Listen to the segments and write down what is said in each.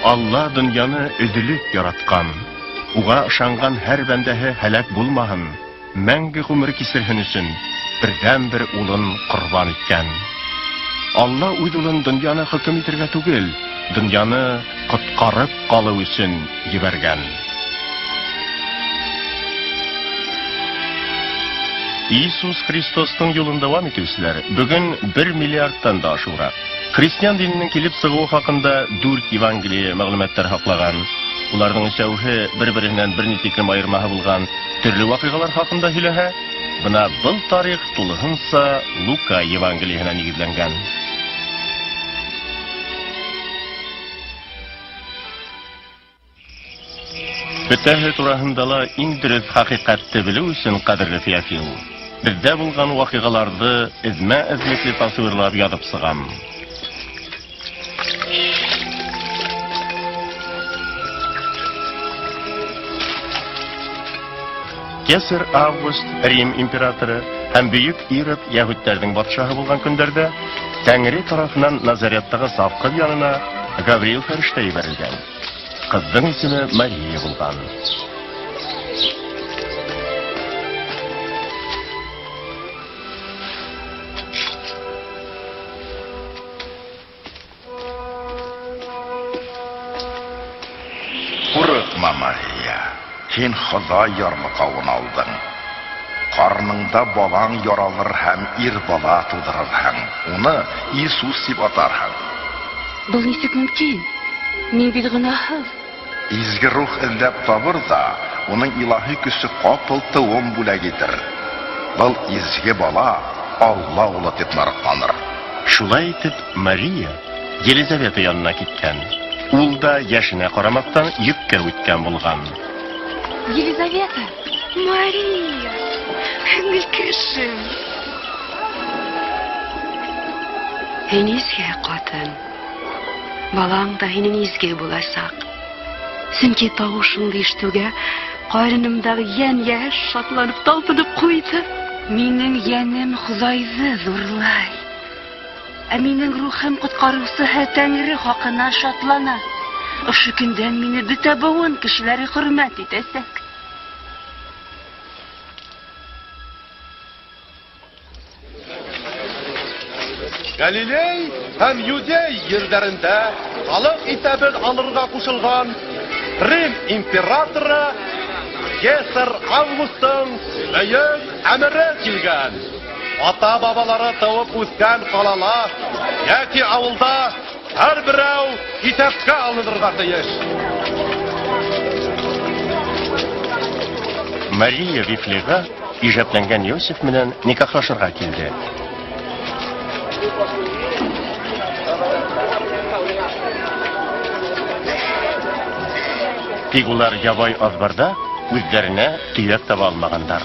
Алла донъяны өҙөлөп яратҡан. Уға ышанған һәр бәндәһе һәләк булмаһын, мәңге ғүмер кисерһен өсөн берҙән-бер улын ҡорбан иткән. Алла үҙ улын донъяны хөкөм итергә түгел, донъяны ҡотҡарып ҡалыу өсөн ебәргән. Иисус Христостың юлын дауам итеүселәр бөгөн 1 миллиардтан да ашыуыраҡ. Христиан диненең килеп сығыуы хаҡында 4 Евангелие мәғлүмәттәр һаҡлаған. Уларҙың өсәүһе бер-береһенән бер ни тиклем айырмаһы булған төрлө ваҡиғалар хаҡында һөйләһә, бына был тарих тулыһынса Лука Евангелиеһына нигеҙләнгән. Бөтәһе тураһында ла иң дөрөҫ хәҡиҡәтте белеү өсөн, ҡәҙерле Феофил, беҙҙә булған ваҡиғаларҙы эҙмә-эҙлекле тасуирлап яҙып сығам. Кесар Август, Рим императоры һәм бөйөк Ирод яһүдтәрҙең батшаһы булған көндәрҙә Тәңре тарафынан Назареттағы саф ҡыҙ янына Гавриил фәрештә ебәрелгән. Ҡыҙҙың исеме Мария булған. Ҡурҡма, Мария, һин Хоҙай ярлыҡауын алдың. Ҡарыныңда балаң яралыр һәм ир бала тыуҙырырһың. Уны Иисус тип атарһың. Был нисек мөмкин? Мин бит гонаһһыҙ. Изге рух эҙләп табыр ҙа, уның илаһи көсө ҡапыл тыуым бүләк итер. Был изге бала Алла улы тип нарыҡланыр. Шулай итеп, Мария Елизавета янына киткән. Ул да йәшенә ҡарамаҫтан йөккә үткән булған. Елизавета! Мария! Һеңелкәшем! Һин изге ҡатын. Балаң да һинең изге буласаҡ. Сөнки тауышыңды ишетеүгә ҡарынымдағы йән йәш шатланып талпынып ҡуйҙы. Минең йәнем Хоҙайҙы ҙурлай. Ә минең рухым ҡотҡарыусыһы Тәңре хаҡына шатлана. Ошо көндән мине бөтә быуын кешеләре хөрмәт итәсәк. Галилей һәм Юдей ерҙәрендә халыҡ иҫәбен алырға ҡушылған Рим императоры Кесар Августтың бөйөк әмере килгән. Ата-бабалары тыуып үҫкән ҡалала йәки ауылда һәр берәү иҫәпкә алынырға тейеш. Мария Вифлейға ижәпләнгән Йосиф менән никахлашырға килде. Тик улар ябай аҙбарҙа үҙҙәренә төйәк таба алмағандар.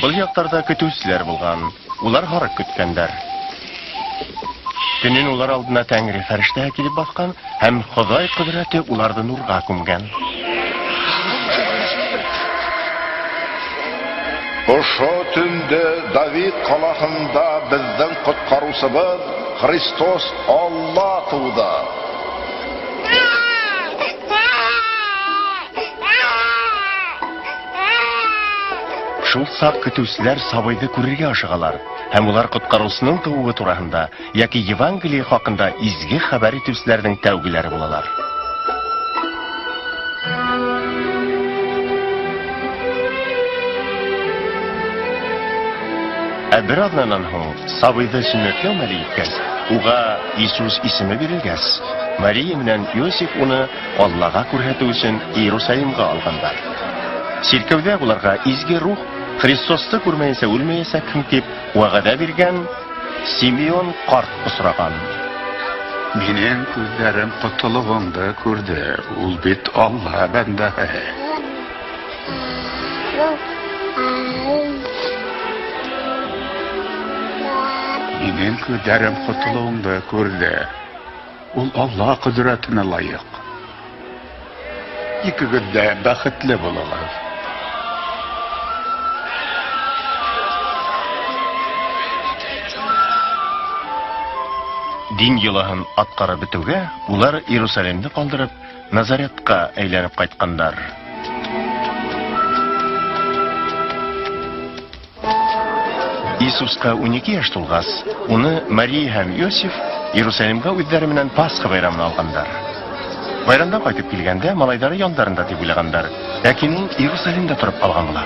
Был яҡтарҙа көтөүселәр булған, улар һарыҡ көткәндәр. Төнөн улар алдына Тәңре фәрештәһе килеп баҫҡан һәм Хоҙай ҡөҙрәте уларҙы нурға күмгән. Ошо төндә Давид ҡалаһында беҙҙең ҡотҡарыусыбыҙ Христос Алла тыуҙы. Шул саҡ көтөүселәр сабыйҙы күрергә ашығалар һәм улар ҡотҡарыусының тыуыуы тураһында йәки Евангелие хаҡында изге хәбәр итеүселәрҙең тәүгеләре булалар. Ә бер аҙнанан һуң сабыйҙы сөннәтләү мәле еткәс, уға Иисус исеме бирелгәс, Мария менән Йосиф уны Аллаға күрһәтеү өсөн Иерусалимға алғандар. Сиркәүҙә уларға изге рух Христосты күрмәйенсә үлмәйәсәкһең тип вәғәҙә биргән Симеон ҡарт осраған. Минең күҙҙәрем ҡотолоуыңды күрҙе, ул бит Алла бәндәһе. Минең күҙҙәрем ҡотолоуыңды күрҙе, ул Алла ҡөҙрәтенә лайыҡ. Икегеҙ ҙә бәхетле булығыҙ. Дин йолаһын атҡарып бөтөүгә, улар Иерусалимды ҡалдырып, Назаретҡа әйләнеп ҡайтҡандар. Иисусҡа 12 йәш тулғас, уны Мария һәм Иосиф Иерусалимға үҙҙәре менән Пасха байрамына алғандар. Байрамдан ҡайтып килгәндә малайҙары яндарында тип уйлағандар, ләкин ул Иерусалимда тороп ҡалған була.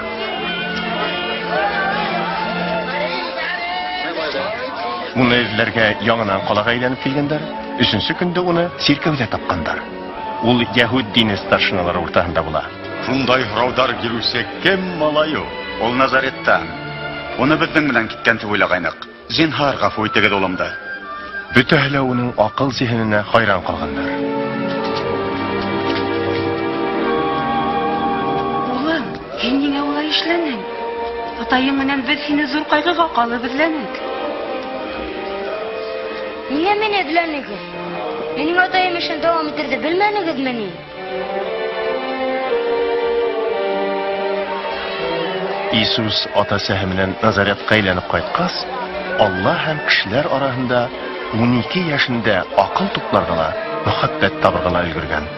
Уны эҙләргә яңынан ҡалаға әйләнеп килгәндәр, өсөнсө көндө уны сиркәүҙә тапҡандар. Ул яһүд дине старшиналары уртаһында була. Шундай һорауҙар биреүсе кем малай ул? Ул Назареттан. Уны беҙҙең менән киткән тип уйлағайныҡ. Зинһар, ғәфү итегеҙ улымды. Бөтәһе лә уның аҡыл зиһененә хайран ҡалғандар. Улым, һин ниңә улай эшләнең? Атайың менән беҙ һине ҙур ҡайғыға ҡалып эҙләнек. Ниңә мине эҙләнегеҙ? Минең атайым эшен дауам иттерҙе белмәнегеҙме ни? Иисус ата-әсәһе менән Назаретҡа әйләнеп ҡайтҡас, Алла һәм кешеләр араһында 12 йәшендә аҡыл тупларға ла, мөхәббәт табырға ла өлгөргән.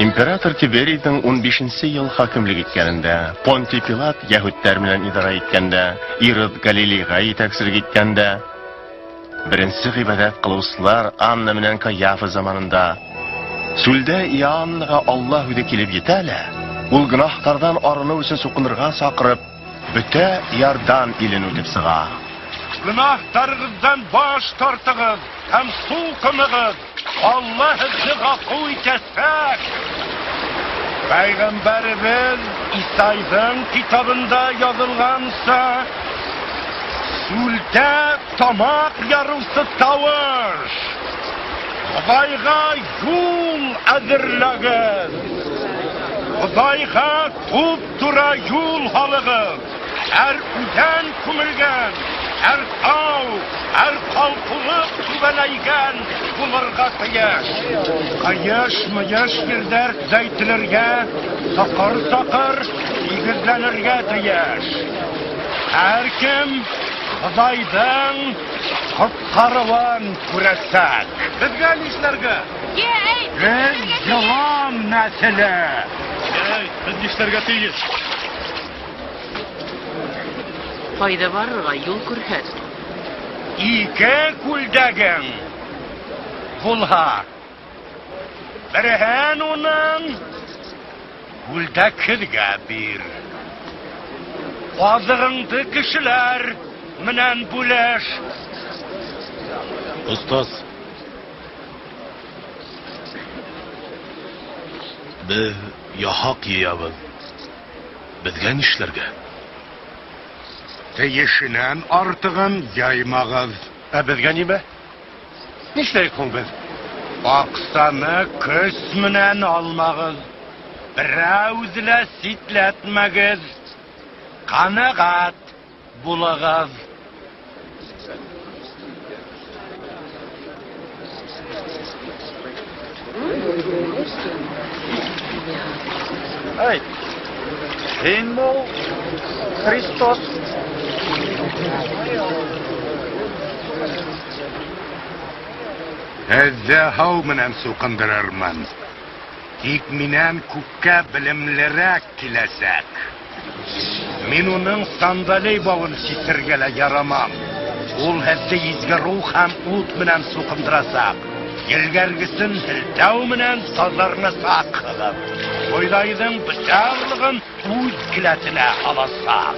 Император Тиберийҙың 15-нсе йыл хакимлык иткәнендә, Понтий Пилат яһүдтәр менән идара иткәндә, Ирод Галилейға етәкселек иткәндә, беренсе ғибәҙәт ҡылыусылар Анна менән Каяфа заманында, сүлдә Иоаннға Аллаһ үҙе килеп етә лә, ул гөнаһтарҙан арыныу өсөн суҡынырға саҡырып, бөтә Иордан илен үтеп сыға. Гөнаһтарығыҙҙан баш тартығыҙ һәм суҡынығыҙ. Алла һеҙҙе ғәфү итәсәк. Пәйғәмбәребеҙ Исайҙың китабында яҙылғанса, сүлдә тамаҡ ярыусы тауыш. Хоҙайға юл әҙерләгеҙ. Хоҙайға туп-тура юл һалығыҙ. Һәр үҙән күмелгән, һәр тау, һәр ҡалҡыулыҡ түбәнәйгән булырға тейеш. Ҡыйыш-мыйыш ерҙәр төҙәйтелергә, саҡыр-саҡыр тигеҙләнергә тейеш. Һәр кем Хоҙайҙың ҡотҡарыуын күрәсәк. Беҙгә ни эшләргә? Беҙ йылан нәҫеле. Беҙ ни эшләргә тейеш? Ҡайҙа барырға юл күрһәт. Ике күлдәгең булһа, береһен уның күлдәкһеҙгә бир. Аҙығыңды кешеләр менән бүлеш. Остаз, беҙ яһаҡ йыябыҙ. Беҙгә ни эшләргә? Тейешенән артығын яймағыҙ. Ә беҙгә нимә? Нишләйек һуң беҙ? Аҡсаны көс менән алмағыҙ. Берәүҙе лә ситләтмәгеҙ. Ҡәнәғәт булығыҙ. Әйт, һинме ул Христос? Һеҙҙе һыу менән суҡындырырмын. Тик минән күпкә белемлерәк киләсәк. Мин уның сандалей бауын сисергә лә ярамам. Ул һеҙҙе изге рух һәм ут менән суҡындырасаҡ. Елгәргесен һелтәү менән таҙарынасаҡ. Бойҙайҙың бөтә арлығын үҙ келәтенә аласаҡ.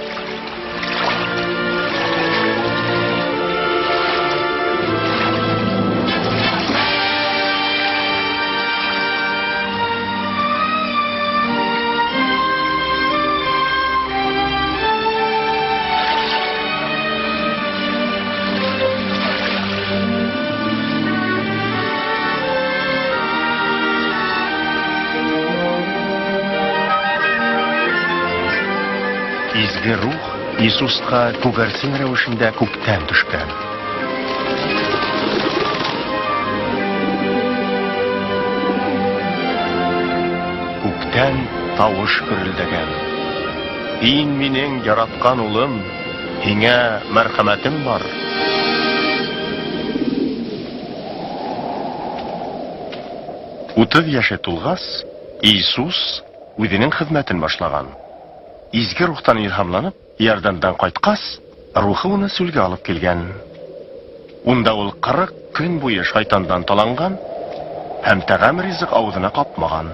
Изге Рух Иисусҡа күгәрсен рәүешендә күктән төшкән. Күктән тавыш гөрелдәгән. Һин минең яратҡан улым, һиңә мәрхәмәтем бар. 30 йәше тулғас, Иисус үҙенең хеҙмәтен башлаған. Изге Рухтан илһамланып, Иордандан ҡайтҡас, Рухы уны сүлгә алып килгән. Унда ул 40 көн буйы шайтандан таланған һәм тәғәм ризыҡ ауыҙына ҡапмаған.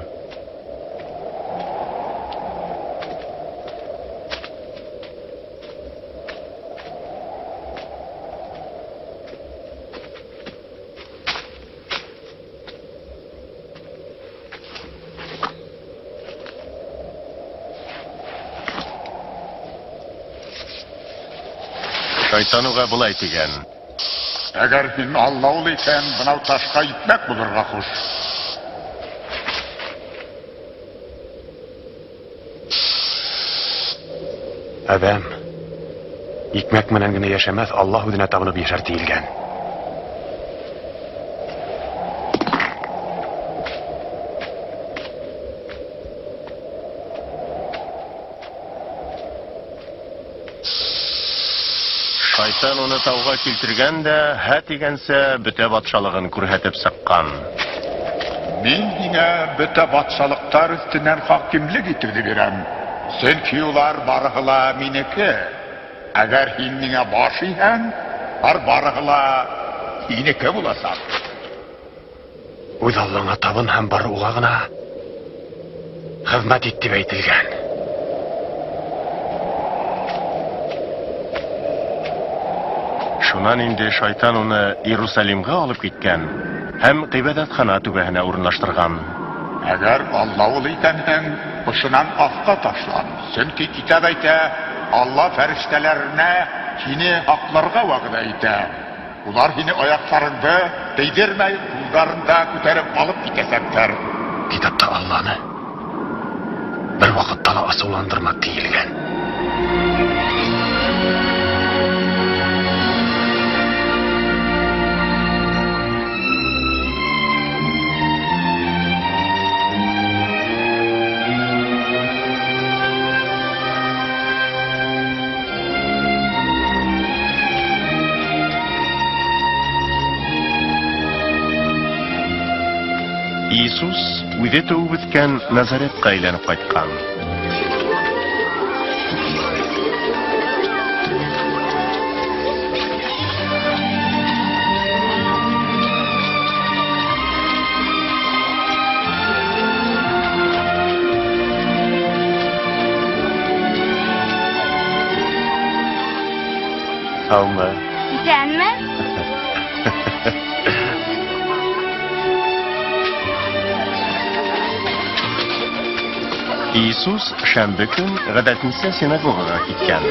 Шайтан уға былай тигән: Әгәр һин Алла улы икән, бынау ташҡа икмәк булырға ҡуш. Әҙәм икмәк менән генә йәшәмәҫ, Алла һүҙенә табынып йәшәр тиелгән. Шайтан уны тауға килтергән дә, һә тигәнсә, бөтә батшалығын күрһәтеп сыҡҡан. Мин һиңә бөтә батшалыҡтар өҫтөнән хакимлек итеүҙе бирәм. Сөнки улар барыһы ла минеке. Әгәр һин миңә баш эйһәң, улар барыһы ла һинеке буласаҡ. Үҙ Аллаңа табын һәм бары уға ғына хеҙмәт ит тип әйтелгән. Шунан инде шайтан уны Иерусалимға алып киткән һәм ғибәҙәтхана түбәһенә урынлаштырған. Әгәр Алла улы икәнһең, ошонан аҫҡа ташлан. Сөнки китап әйтә, Алла фәрештәләренә һине һаҡларға вәғәҙә итә. Улар һине аяҡтарыңды тейҙермәй, ҡулдарында күтәреп алып китәсәктәр. Китапта Алланы бер ваҡытта ла асыуландырма тиелгән. Иисус үҙе тыуып үҫкән Назаретҡа әйләнеп ҡайтҡан. Һаумы? Иҫәнме? Иисус шәмбе көн ғәҙәтенсә синагогаға киткән.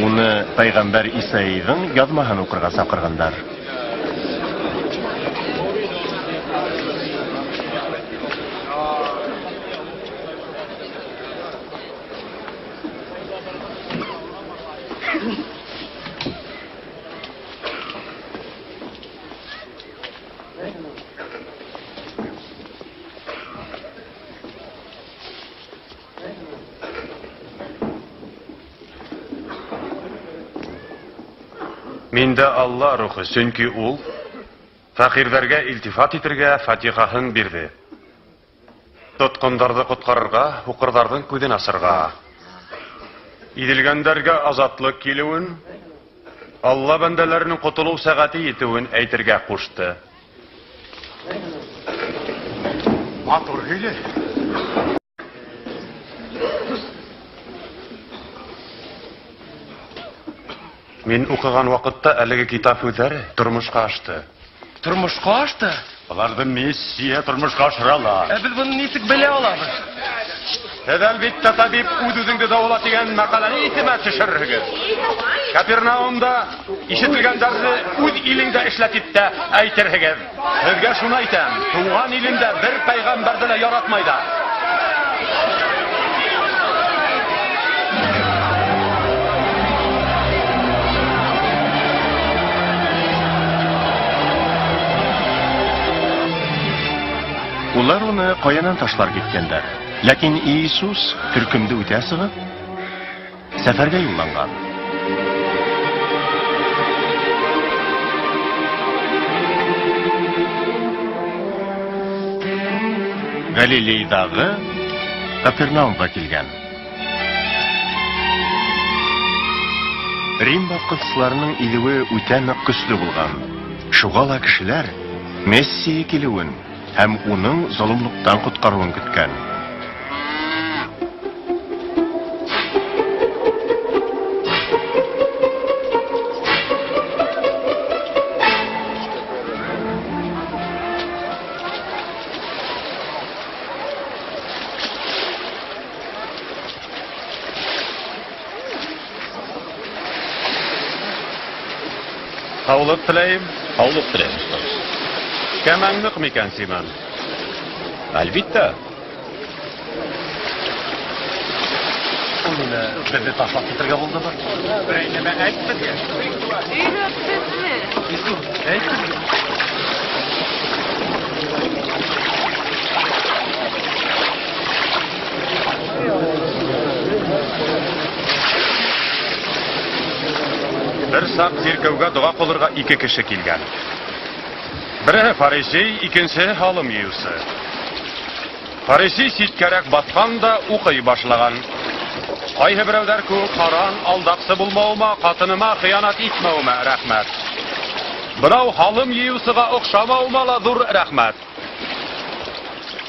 Уны пәйғәмбәр Исаиҙың яҙмаһын уҡырға саҡырғандар. Миндә Алла рухы, сөнки ул фәҡирҙәргә илтифат итергә фатихаһын бирҙе. Тотҡондарҙы ҡотҡарырға, һуҡырҙарҙың күҙен асырға, иҙелгәндәргә азатлыҡ килеүен, Алла бәндәләренең ҡотолоу сәғәте етеүен әйтергә ҡушты. Матур һөйләй. Мин уҡыған ваҡытта әлеге китап һүҙҙәре тормошҡа ашты. Тормошҡа ашты? Уларҙы миссия тормошҡа ашыра ла. Ә беҙ быны нисек белә алабыҙ? Һеҙ, әлбиттә, табип үҙ-үҙеңде дауала тигән мәҡәләне иҫемә төшөрөрһөгөҙ. Капернаумда ишетелгәндәрҙе үҙ илеңдә эшлә тип тә әйтерһегеҙ. Һеҙгә шуны әйтәм, тыуған илендә бер пәйғәмбәрҙе лә яратмайҙар. Улар уны ҡаянан ташлар киткәндәр. Ләкин Иисус төркөмдө үтә сығып, сәфәргә юлланған. Галилейҙағы Капернаумға килгән. Рим баҫҡынсыларының илеүе үтә ныҡ көслө булған. Шуға ла кешеләр Мессия килеүен һәм уның золомлоҡтан ҡотҡарыуын көткән. Һаулыҡ теләйем. Һаулыҡ теләйем, остаз. Кәмәң ныҡ микән, Симон? Әлбиттә. Ул нимә, беҙҙе ташлап китергә булдымы? Берәй нәмә әйт беҙгә. Өйрәт беҙҙе. Иисус, әйт беҙгә. Бер саҡ сиркәүгә доға ҡылырға ике кеше килгән. Береһе фарисей, икенсеһе һалым йыйыусы. Фарисей ситкәрәк баҫҡан да уҡый башлаған. Ҡайһы берәүҙәр кеүек һаран, алдаҡсы булмауыма, ҡатыныма хыянат итмәүемә рәхмәт. Бынау һалым йыйыусыға оҡшамауыма ла ҙур рәхмәт.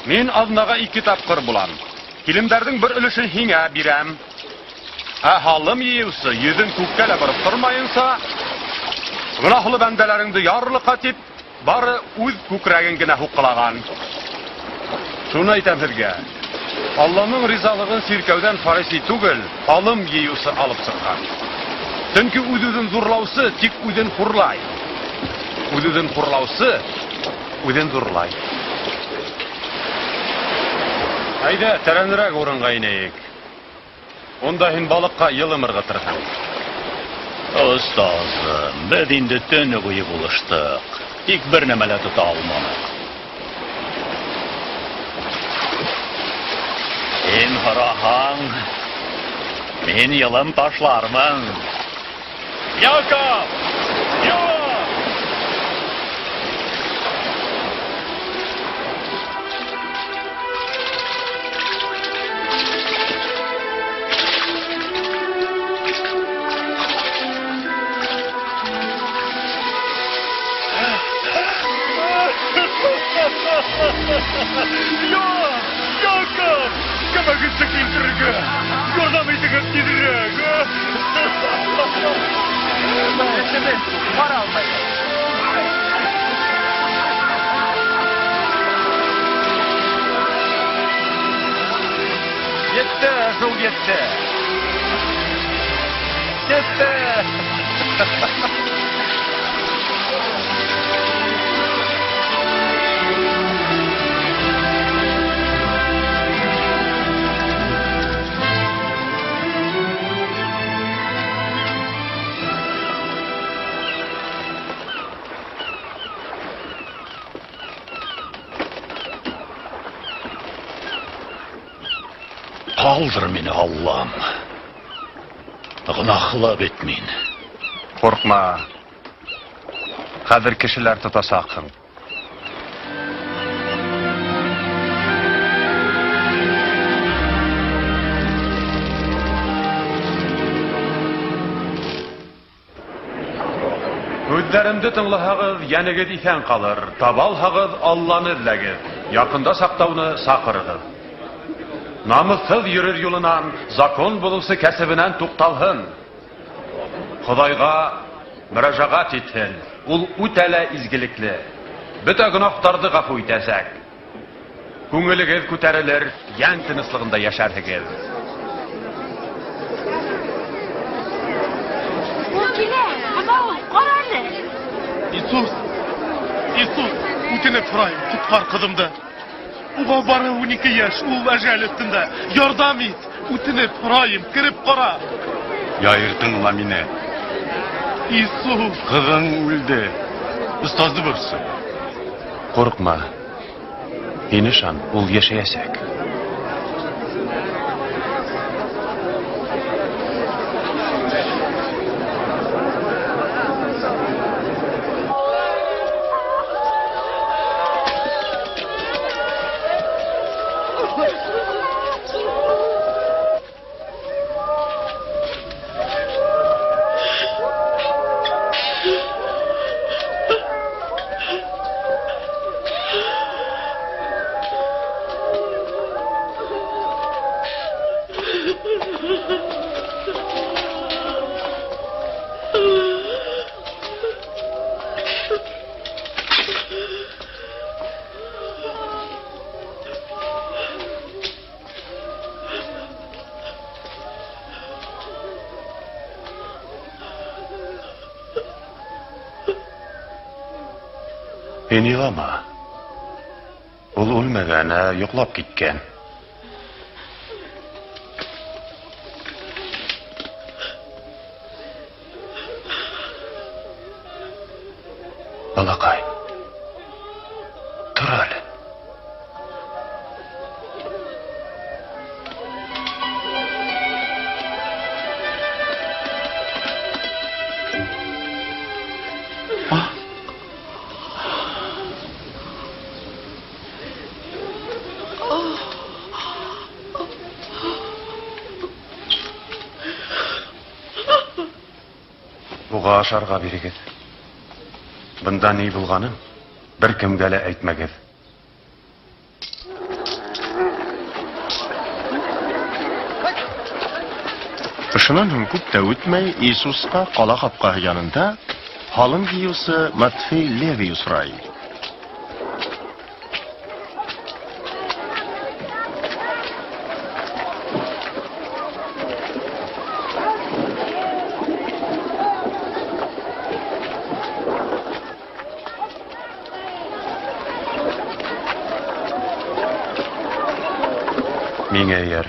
Мин аҙнаға 2 тапҡыр булам. Килемдәрҙең бер өлөшөн һиңә бирәм. Ә һалым йыйыусы йөҙөн күккә лә бороп тормайынса, гонаһлы бәндәләреңде ярлыҡа тип, бары үҙ күкрәген генә һуҡҡылаған. Шуны әйтәм һеҙгә, Алланың ризалығын сиркәүҙән фарисей түгел, һалым йыйыусы алып сыҡҡан. Сөнки үҙ-үҙен ҙурлаусы тик үҙен хурлай. Үҙ-үҙен хурлаусы үҙен ҙурлай. Әйҙә, тәрәнерәк урынға инәйек. Унда һин балыҡҡа йылым ырғытырһың. Остазым, беҙ инде төнө буйы булыштыҡ. Тик бер нәмә лә тота алманыҡ. Һин һораһаң, мин йылым ташлармын. Яков! Юк! Юк! Яков! Кәмәгеҙҙе килтерергә! Ярҙам итегеҙ тиҙерәк! Эшебеҙ бара алмай. Етте, шул етте. Етте! Ҡалдыр мине, Аллам. Гонаһлы бит мин. Ҡурҡма. Хәҙер кешеләр тотасаҡһың. Һүҙҙәремде тыңлаһағыҙ, йәнегеҙ иҫән ҡалыр. Таба алһағыҙ, Алланы эҙләгеҙ. Яҡында саҡта уны саҡырығыҙ. Намыҫһыҙ йөрөр юлынан, закон боҙоусы кәсебенән туҡталһын. Хоҙайға мөрәжәғәт итһен. Ул үтә лә изгелекле. Бөтә гонаһтарҙы ғәфү итәсәк. Күңелегеҙ күтәрелер, йән тыныслығында йәшәрһегеҙ. Килә, бына ул, ҡара әле. Иисус, Иисус, үтенеп һорайым, ҡотҡар ҡыҙымды. Уға бары 12 йәш, ул әжәл өҫтөндә. Ярҙам ит, үтенеп һорайым, кереп ҡара. Яир, тыңла мине. Иисус. Ҡыҙың үлде. Остазды борсо. Ҡурҡма. Һин ышан, ул йәшәйәсәк. Һин илама. Ул үлмәгән, ә йоҡлап киткән. Балаҡай, тор әле. Уға ашарға бирегеҙ. Бында ни булғанын бер кемгә лә әйтмәгеҙ. Ошонан һуң күп тә үтмәй, Иисусҡа ҡала ҡапҡаһы янында һалым йыйыусы Матфей Леви осрай. Миңә эйәр.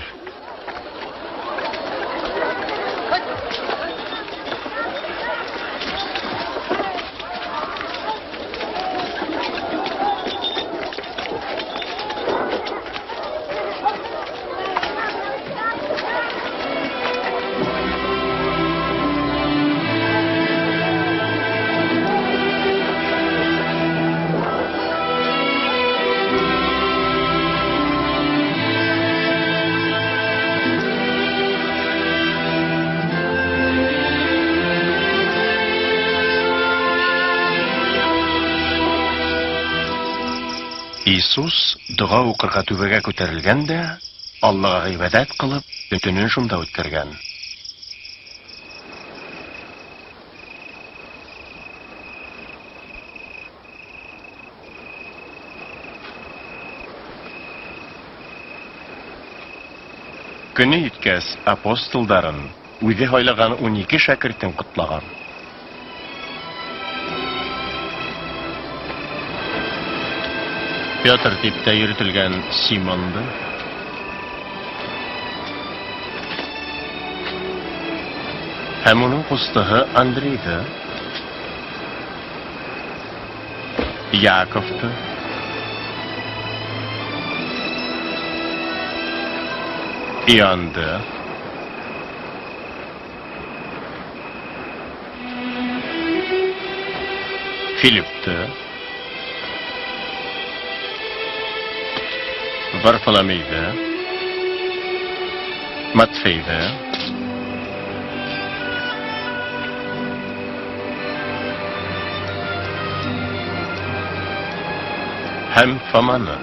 Иисус доға уҡырға түбәгә күтәрелгән дә, Аллаға ғибәҙәт ҡылып, төнөн шунда үткәргән. Көнө еткәс, апостолдарын үҙе һайлаған 12 шәкертен ҡотлаған. Петр тип тә йөрөтөлгән Симонды, һәм уның ҡустыһы Андрейҙы, Яковты, Иоанды, Филипты, Варфоломейҙы, Матфейҙы, һәм Фоманы.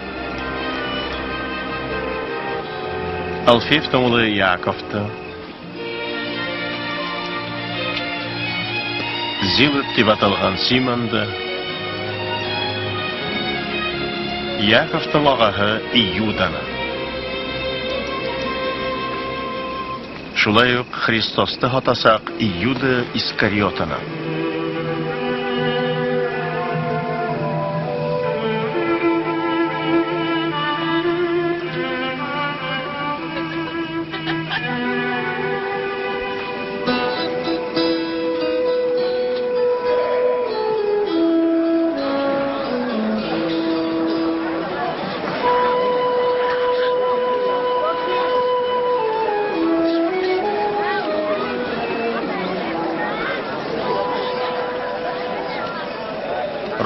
Алфеевтың улы Яковты, Зилот тип аталған Симонды, Яковтың ағаһы Иуданы. Шулай ук Христосты һатасаҡ Иуда Искариотаны.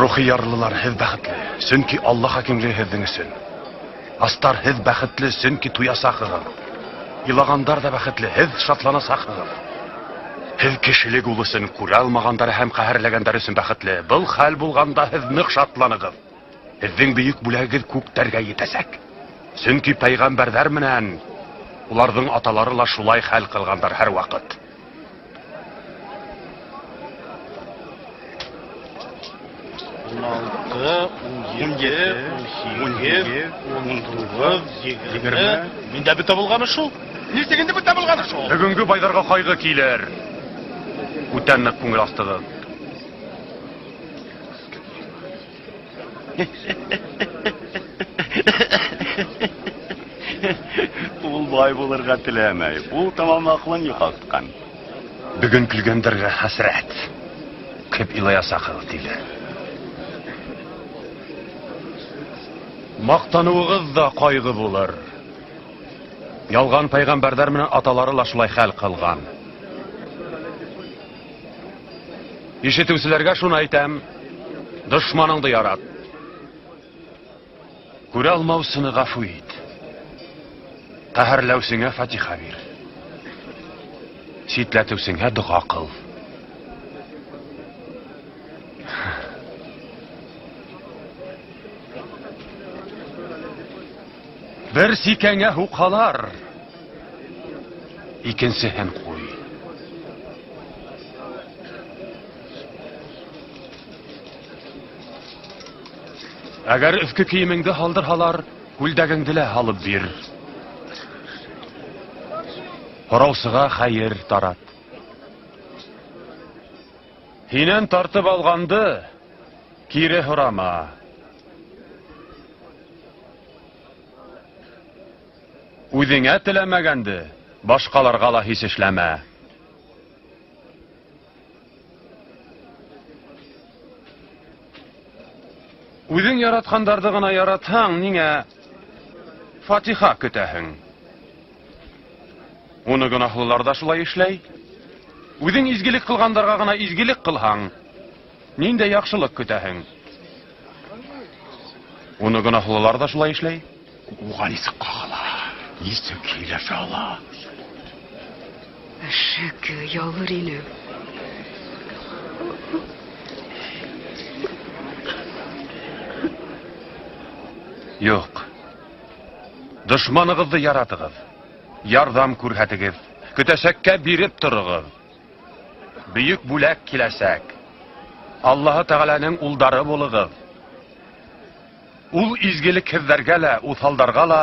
Рухи ярлылар, һеҙ бәхетле, сөнки Алла хакимлеге һеҙҙең өсөн. Астар, һеҙ бәхетле, сөнки туясаҡһығыҙ. Илағандар ҙа бәхетле, һеҙ шатланасаҡһығыҙ. Һеҙ кешелек ул өсөн күрә алмағандар һәм ҡәһәрләгәндәр өсөн бәхетле. Был хәл булғанда һеҙ ныҡ шатланығыҙ. Һеҙҙең бөйөк бүләгегеҙ күктәргә етәсәк. Сөнки пәйғәмбәрҙәр менән уларҙың аталары ла шулай хәл ҡылғандар һәр ваҡыт. Миндә бөтә булғаны шул. Нисек инде бөтә булғаны шул? Бөгөнгө байҙарға ҡайғы килер. Үтә ныҡ күңел астығыҙ. Ул бай булырға теләмәй. Ул тамам аҡылын юғалтҡан. Бөгөн көлгәндәргә хәсрәт. Күп илаясаҡһығыҙ, тиҙәр. Маҡтаныуығыҙ ҙа ҡайғы булыр. Ялған пәйғәмбәрҙәр менән аталары ла шулай хәл ҡылған. Ишетеүселәргә шуны әйтәм: дошманыңды ярат. Күрә алмаусыны ғәфү ит. Ҡәһәрләүсеңә фатиха бир. Ситләтеүсеңә доға ҡыл. Бер сикәңә һуҡһалар, икенсеһен ҡуй. Әгәр өҫкө кейемеңде һалдырһалар, күлдәгеңде лә һалып бир. Һораусыға хәйер тарат. Һинән тартып алғанды кире һорама. Үҙеңә теләмәгәнде башҡаларға ла һис эшләмә. Үҙең яратҡандарҙы ғына яратһаң, ниңә фатиха көтәһең? Уны гонаһлылар ҙа шулай эшләй. Үҙең изгелек ҡылғандарға ғына изгелек ҡылһаң, ниндәй яҡшылыҡ көтәһең? Уны гонаһлылар ҙа шулай эшләй. Уға нисек ҡағыла, нисек һөйләшә ала? Шөкө, ялыр инем. Юҡ. Дошманығыҙҙы яратығыҙ. Ярҙам күрһәтегеҙ. Көтәсәккә биреп тороғоҙ. Бөйөк бүләк киләсәк. Аллаһы Тәғәләнең улдары булығыҙ. Ул изгелекһеҙҙәргә лә, уҫалдарға ла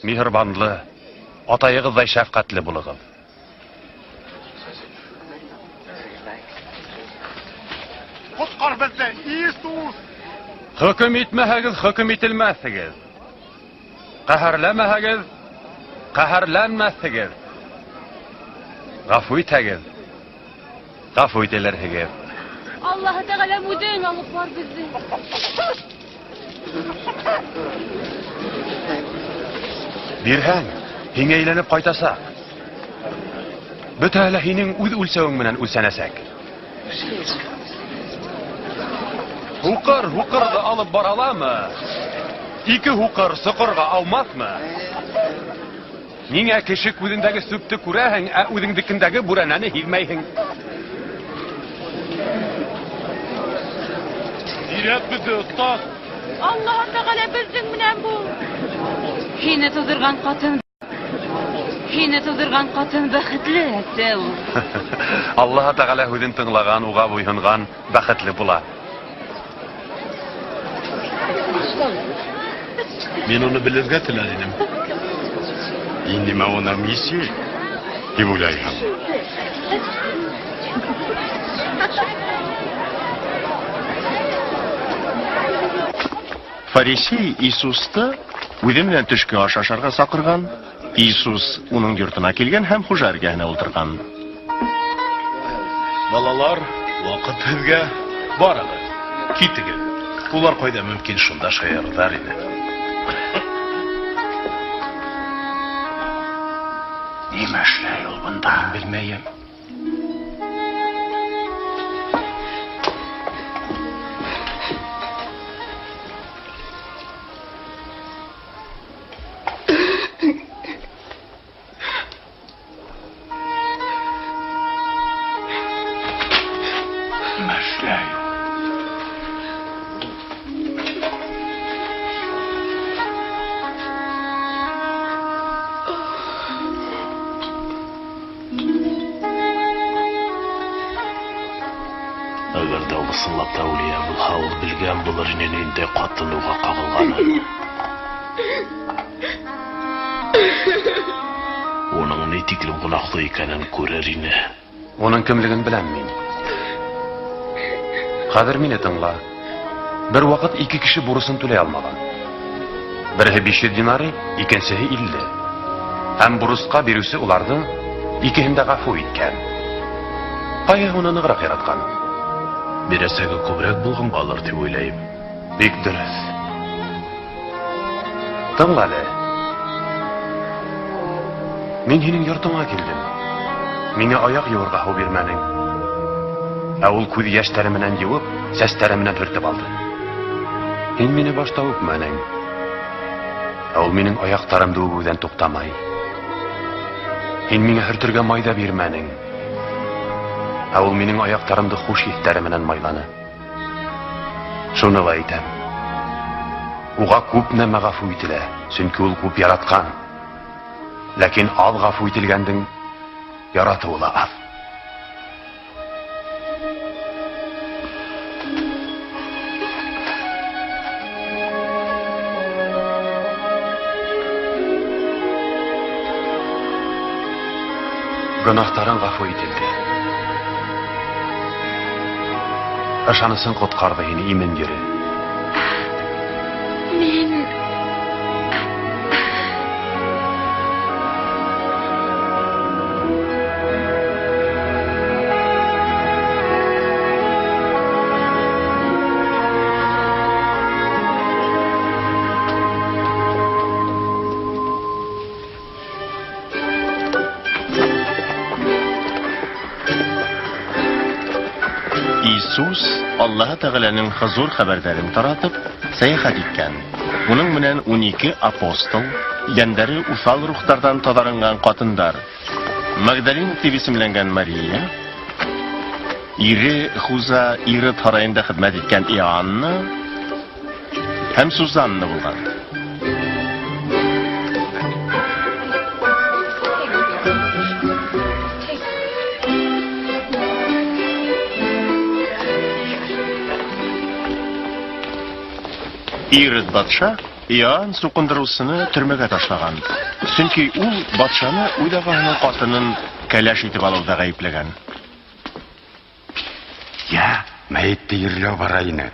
миһырбанлы, атайығыҙҙай шәфҡәтле булығыҙ. Ҡотҡар беҙҙе, Иисус! Хөкөм итмәһәгеҙ, хөкөм ителмәҫһегеҙ. Ҡәһәрләмәһәгеҙ, ҡәһәрләнмәҫһегеҙ. Ғәфү итһәгеҙ, ғәфү ителерһегеҙ. Аллаһы Тәғәлә үҙең алып бар беҙҙе. Бирһәң, һиңә әйләнеп ҡайтасаҡ. Бөтәһе лә һинең үҙ үлсәүең менән үлсәнәсәк. Һуҡыр һуҡырҙы алып бара аламы? Ике һуҡыр соҡорға алмаҫмы? Ниңә кеше күҙендәге сүпте күрәһең, ә үҙеңдекендәге бүрәнәне һиҙмәйһең? Өйрәт беҙҙе, остаз! Аллаһы Тәғәлә беҙҙең менән бул. Һине тыуҙырған ҡатын, һине тыуҙырған ҡатын бәхетле, әсә ул. Аллаһы Тәғәлә һүҙен тыңлаған, уға буйһонған бәхетле була. Мин уны белергә теләр инем. Нимә уның исе? Тип уйлайһың? Фарисей Иисусты үҙе менән төшкө аш ашарға саҡырған. Иисус уның йортона килгән һәм хужа эргәһенә ултырған. Балалар, ваҡыт һеҙгә. Барығыҙ, китегеҙ. Улар ҡайҙа мөмкин, шунда шаярырҙар ине. Нимә эшләй ул бында? Белмәйем. Нимә эшләй ул? Әгәр ҙә ул ысынлап та әүлиә булһа, ул белгән булыр ине ниндәй ҡатын уға ҡағылғанын. Уның ни тиклем гонаһлы икәнен күрер ине. Уның кемлеген беләм мин. Хәҙер мине тыңла. Бер ваҡыт ике кеше бурысын түләй алмаған. Береһе 500 динарий, икенсеһе 50. Һәм бурысҡа биреүсе уларҙың икеһен дә ғәфү иткән. Ҡайһыһы уны нығыраҡ яратҡан? Бирәсәге күберәк булғанғалыр тип уйлайым. Бик дөрөҫ. Тыңла әле. Мин һинең йортоңа килдем. Миңә аяҡ йыуырға һыу бирмәнең. Ә ул күҙ йәштәре менән йыуып, сәстәре менән һөртөп алды. Һин мине башта үпмәнең. Ә ул минең аяҡтарымды үбеүҙән туҡтамай. Һин миңә һөртөргә май ҙа бирмәнең. Ә ул минең аяҡтарымды хуш еҫтәре менән майланы. Шуны ла әйтәм. Уға күп нәмә ғәфү ителә, сөнки ул күп яратҡан. Ләкин аҙ ғәфү ителгәндең яратыуы ла аҙ. Гөнаһтарың ғәфү ителде. Ышанысың ҡотҡарҙы һине, имен йөрө. Мин Иисус Аллаһы Тәғәләнең хозур хәбәрҙәрен таратып, сәйәхәт иткән. Уның менән 12 апостол, йәндәре уҫал рухтарҙан таҙарынған ҡатындар, Магдалина тип исемләнгән Мария, ире Хуза Ирод һарайында хеҙмәт иткән Иоанна һәм Сузанна булған. Ирод батша Иоанн суҡындырыусыны төрмәгә ташлаған. Сөнки ул батшаны үҙ ағаһының ҡатынын кәләш итеп алыуҙа ғәйепләгән. Йә, мәйетте ерләү бара ине.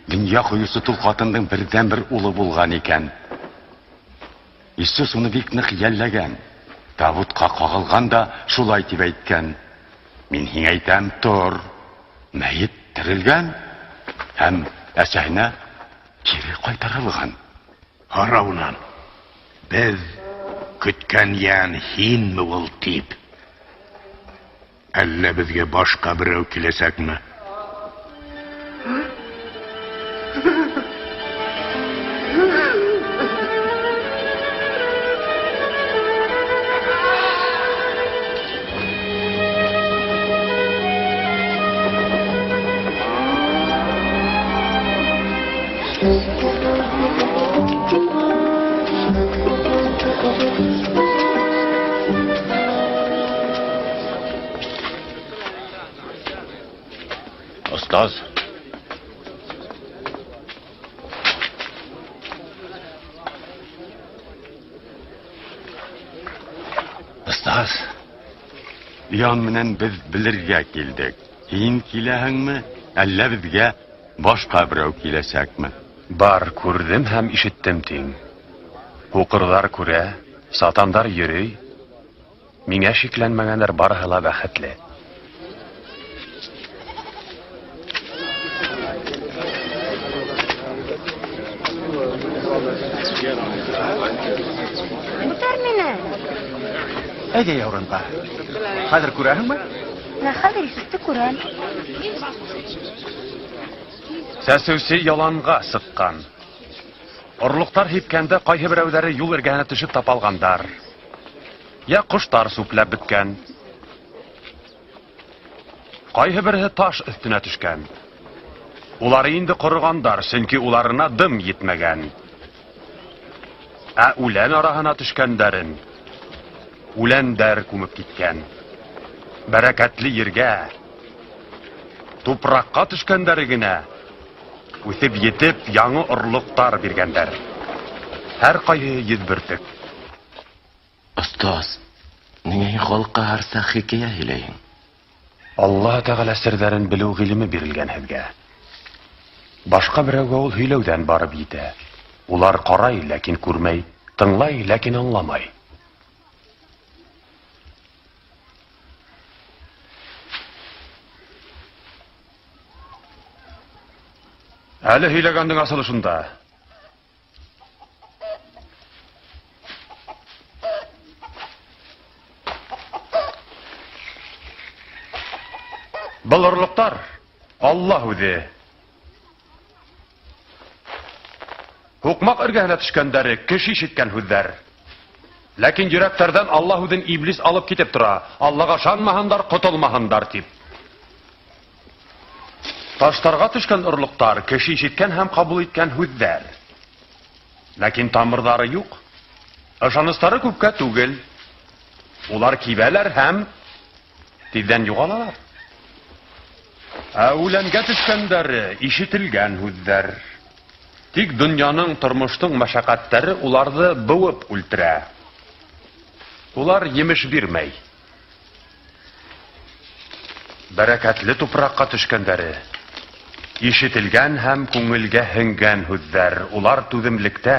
Донъя ҡойоусы тол ҡатындың берҙән-бер улы булған икән. Иисус уны бик ныҡ йәлләгән. Табутҡа ҡағылған да шулай тип әйткән. Мин һиңә әйтәм, тор. Мәйет терелгән һәм әсәһенә кире ҡайтарылған. Һарауынан беҙ көткән йән һинме ул тип? Әллә беҙгә башҡа берәү киләсәкме? Остаз. Остаз. Иоанн менән беҙ белергә килдек. Һин киләһеңме, әллә беҙгә башҡа берәү киләсәкме? Бар күрҙем һәм ишеттем тиң. Һуҡырҙар күрә, сатандар йөрөй. Миңә шикләнмәгәндәр барыһы ла бәхетле. Күтәр мине. Әйҙә яурынға. Хәҙер күрәһеңме? Менә хәҙер Иисусты күрәм. Сәсеүсе яланға сыҡҡан. Орлоҡтар һипкәндә ҡайһы берәүҙәре юл эргәһенә төшөп тапалғандар. Йә ҡоштар сүпләп бөткән. Ҡайһы береһе таш өҫтөнә төшкән. Улары инде ҡороғандар, сөнки уларына дым етмәгән. Ә үлән араһына төшкәндәрен үләндәр күмеп киткән. Бәрәкәтле ергә, тупраҡҡа төшкәндәре генә үҫеп етеп яңы орлоҡтар биргәндәр. Һәр ҡайһыһы 100 бөртөк. Остаз, ниңә һин халыҡҡа һәр саҡ хикәйә һөйләйһең? Аллаһ Тәғәлә серҙәрен белеү ғилеме бирелгән һеҙгә. Башҡа берәүгә ул һөйләүҙән барып етә. Улар ҡарай, ләкин күрмәй, тыңлай, ләкин аңламай. Әле һөйләгәндең асылы шунда. Был орлоҡтар Аллаһ үҙе. Һуҡмаҡ эргәһенә төшкәндәре кеше ишеткән һүҙҙәр. Ләкин йөрәктәрҙән Аллаһ үҙен иблис алып китеп тора. Аллаға ышанмаһындар, ҡотолмаһындар тип. Таштарға төшкән орлоҡтар кеше ишеткән һәм ҡабул иткән һүҙҙәр. Ләкин тамырҙары юҡ. Ышаныстары күпкә түгел. Улар кибәләр һәм тиҙҙән юғалалар. Ә үләнгә төшкәндәре ишетелгән һүҙҙәр. Тик донъяның, тормоштоң мәшәҡәттәре уларҙы быуып үлтерә. Улар емеш бирмәй. Бәрәкәтле тупраҡҡа төшкәндәре ишетелгән һәм күңелгә һеңгән һүҙҙәр. Улар түҙемлектә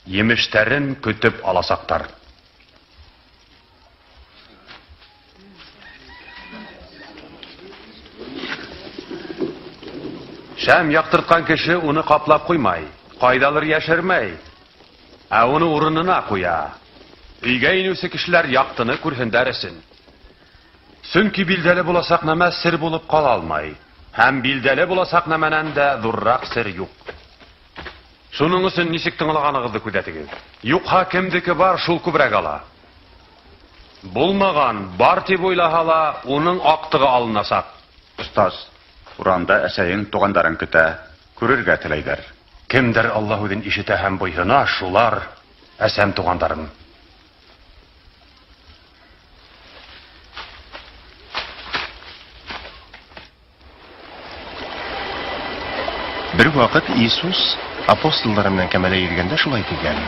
емештәрен көтөп аласаҡтар. Шәм яҡтыртҡан кеше уны ҡаплап ҡуймай, ҡайҙалыр йәшермәй, ә уны урынына ҡуя. Өйгә инеүсе кешеләр яҡтыны күрһендәр өсөн. Сөнки билдәле буласаҡ нәмә сер булып ҡала алмай, һәм билдәле буласаҡ нәмәнән дә ҙурыраҡ сер юҡ. Шуның өсөн нисек тыңлағанығыҙҙы күҙәтегеҙ. Юҡһа кемдеке бар, шул күберәк ала. Булмаған бар тип уйлаһа ла, уның аҡтығы алынасаҡ. Остаз, урамда әсәйең туғандарың көтә, күрергә теләйҙәр. Кемдер Аллаһ үҙен ишетә һәм буйһона, шулар әсәм туғандарым. Бер ваҡыт Иисус апостолдары менән кәмәлә йөрөгәндә шулай тигән: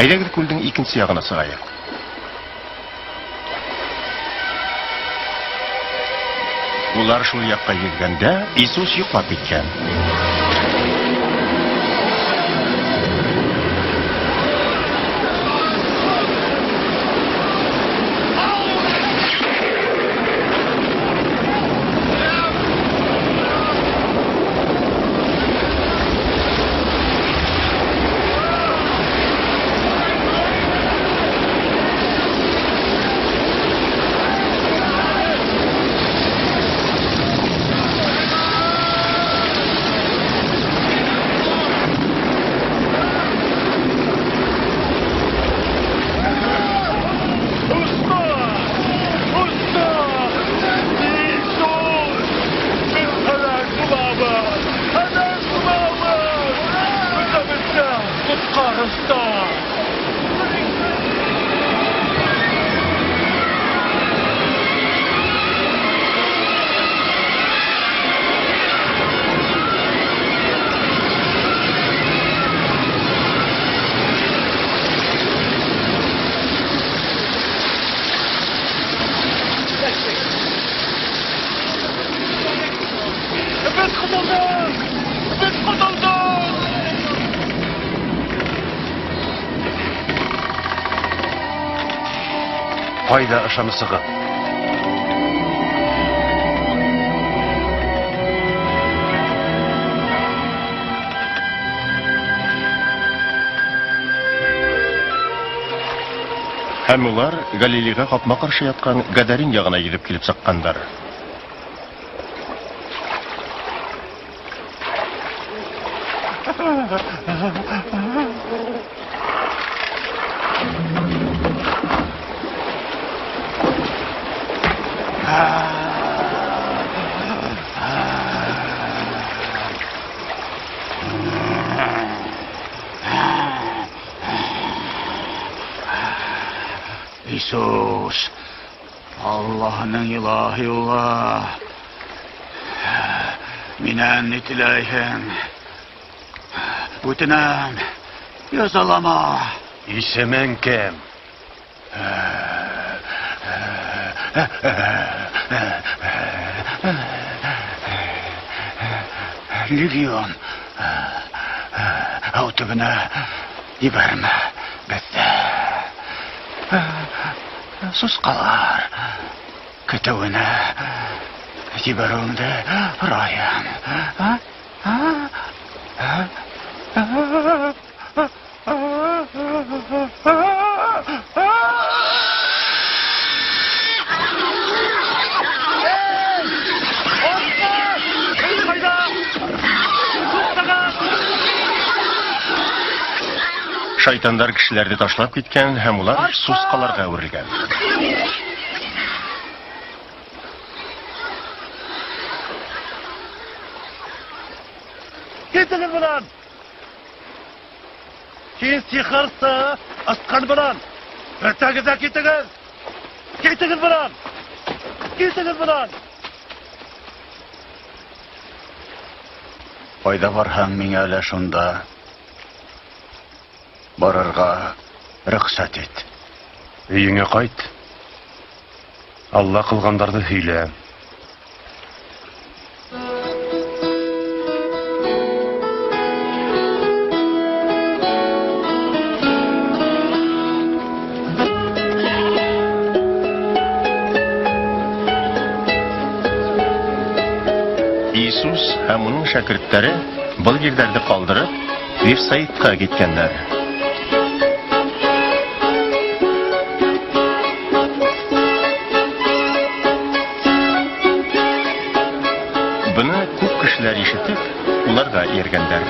Әйҙәгеҙ күлдең икенсе яғына сығайыҡ. Улар шул яҡҡа йөҙгәндә Иисус йоҡлап киткән. Ҡайҙа ышанысығыҙ? Һәм улар Галилейға ҡапма-ҡаршы ятҡан Гадарин яғына йөҙөп килеп сыҡҡандар. Иисус, Аллаһының илаһи улы, минән ни теләйһең? Үтенәм, язалама. Исемең кем? Легион, һыу төбөнә ебәрмә беҙҙе. Сусҡалар көтөүенә ебәреүеңде һорайым. Шайтандар кешеләрҙе ташлап киткән һәм улар сусҡаларға әүерелгән. Китегеҙ бынан! Һин сихырсы, ысҡын бынан! Бөтәгеҙ ҙә китегеҙ! Китегеҙ бынан! Китегеҙ бынан! Ҡайҙа барһаң, миңә лә шунда барырға рөхсәт ит. Өйөңә ҡайт. Алла ҡылғандарҙы һөйлә. Иисус һәм уның шәкерттәре был ерҙәрҙе ҡалдырып, Вифсаидҡа киткәндәр. Быны күп кешеләр ишетеп, уларға эйәргәндәр.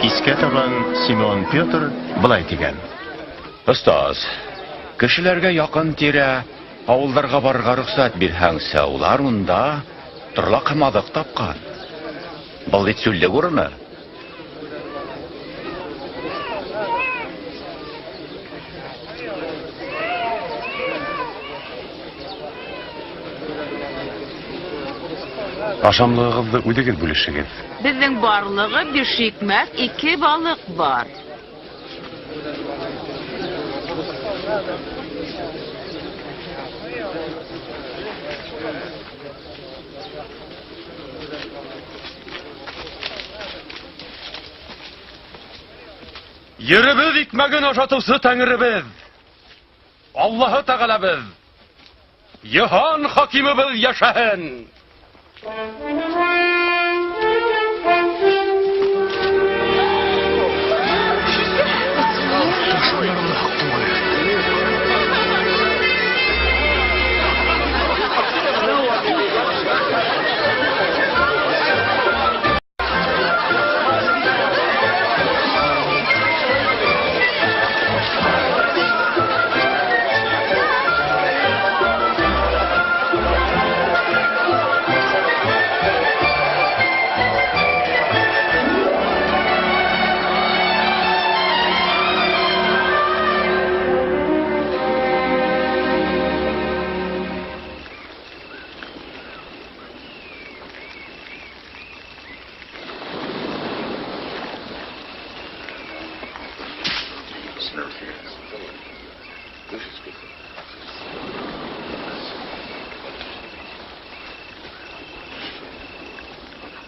Кискә табан Симон Петр былай тигән: Остаз, кешеләргә яҡын тирә ауылдарға барырға рөхсәт бирһәңсә, улар унда торлаҡ һәм аҙыҡ тапҡан. Был бит сүллек урыны. Ашамлығығыҙҙы үҙегеҙ бүлешегеҙ. Беҙҙең барлығы 5 икмәк, 2 балыҡ бар. Еребеҙ икмәген ашатыусы тәңребеҙ, Аллаһы Тәғәләбеҙ, йыһан хакимыбыҙ йәшәһен!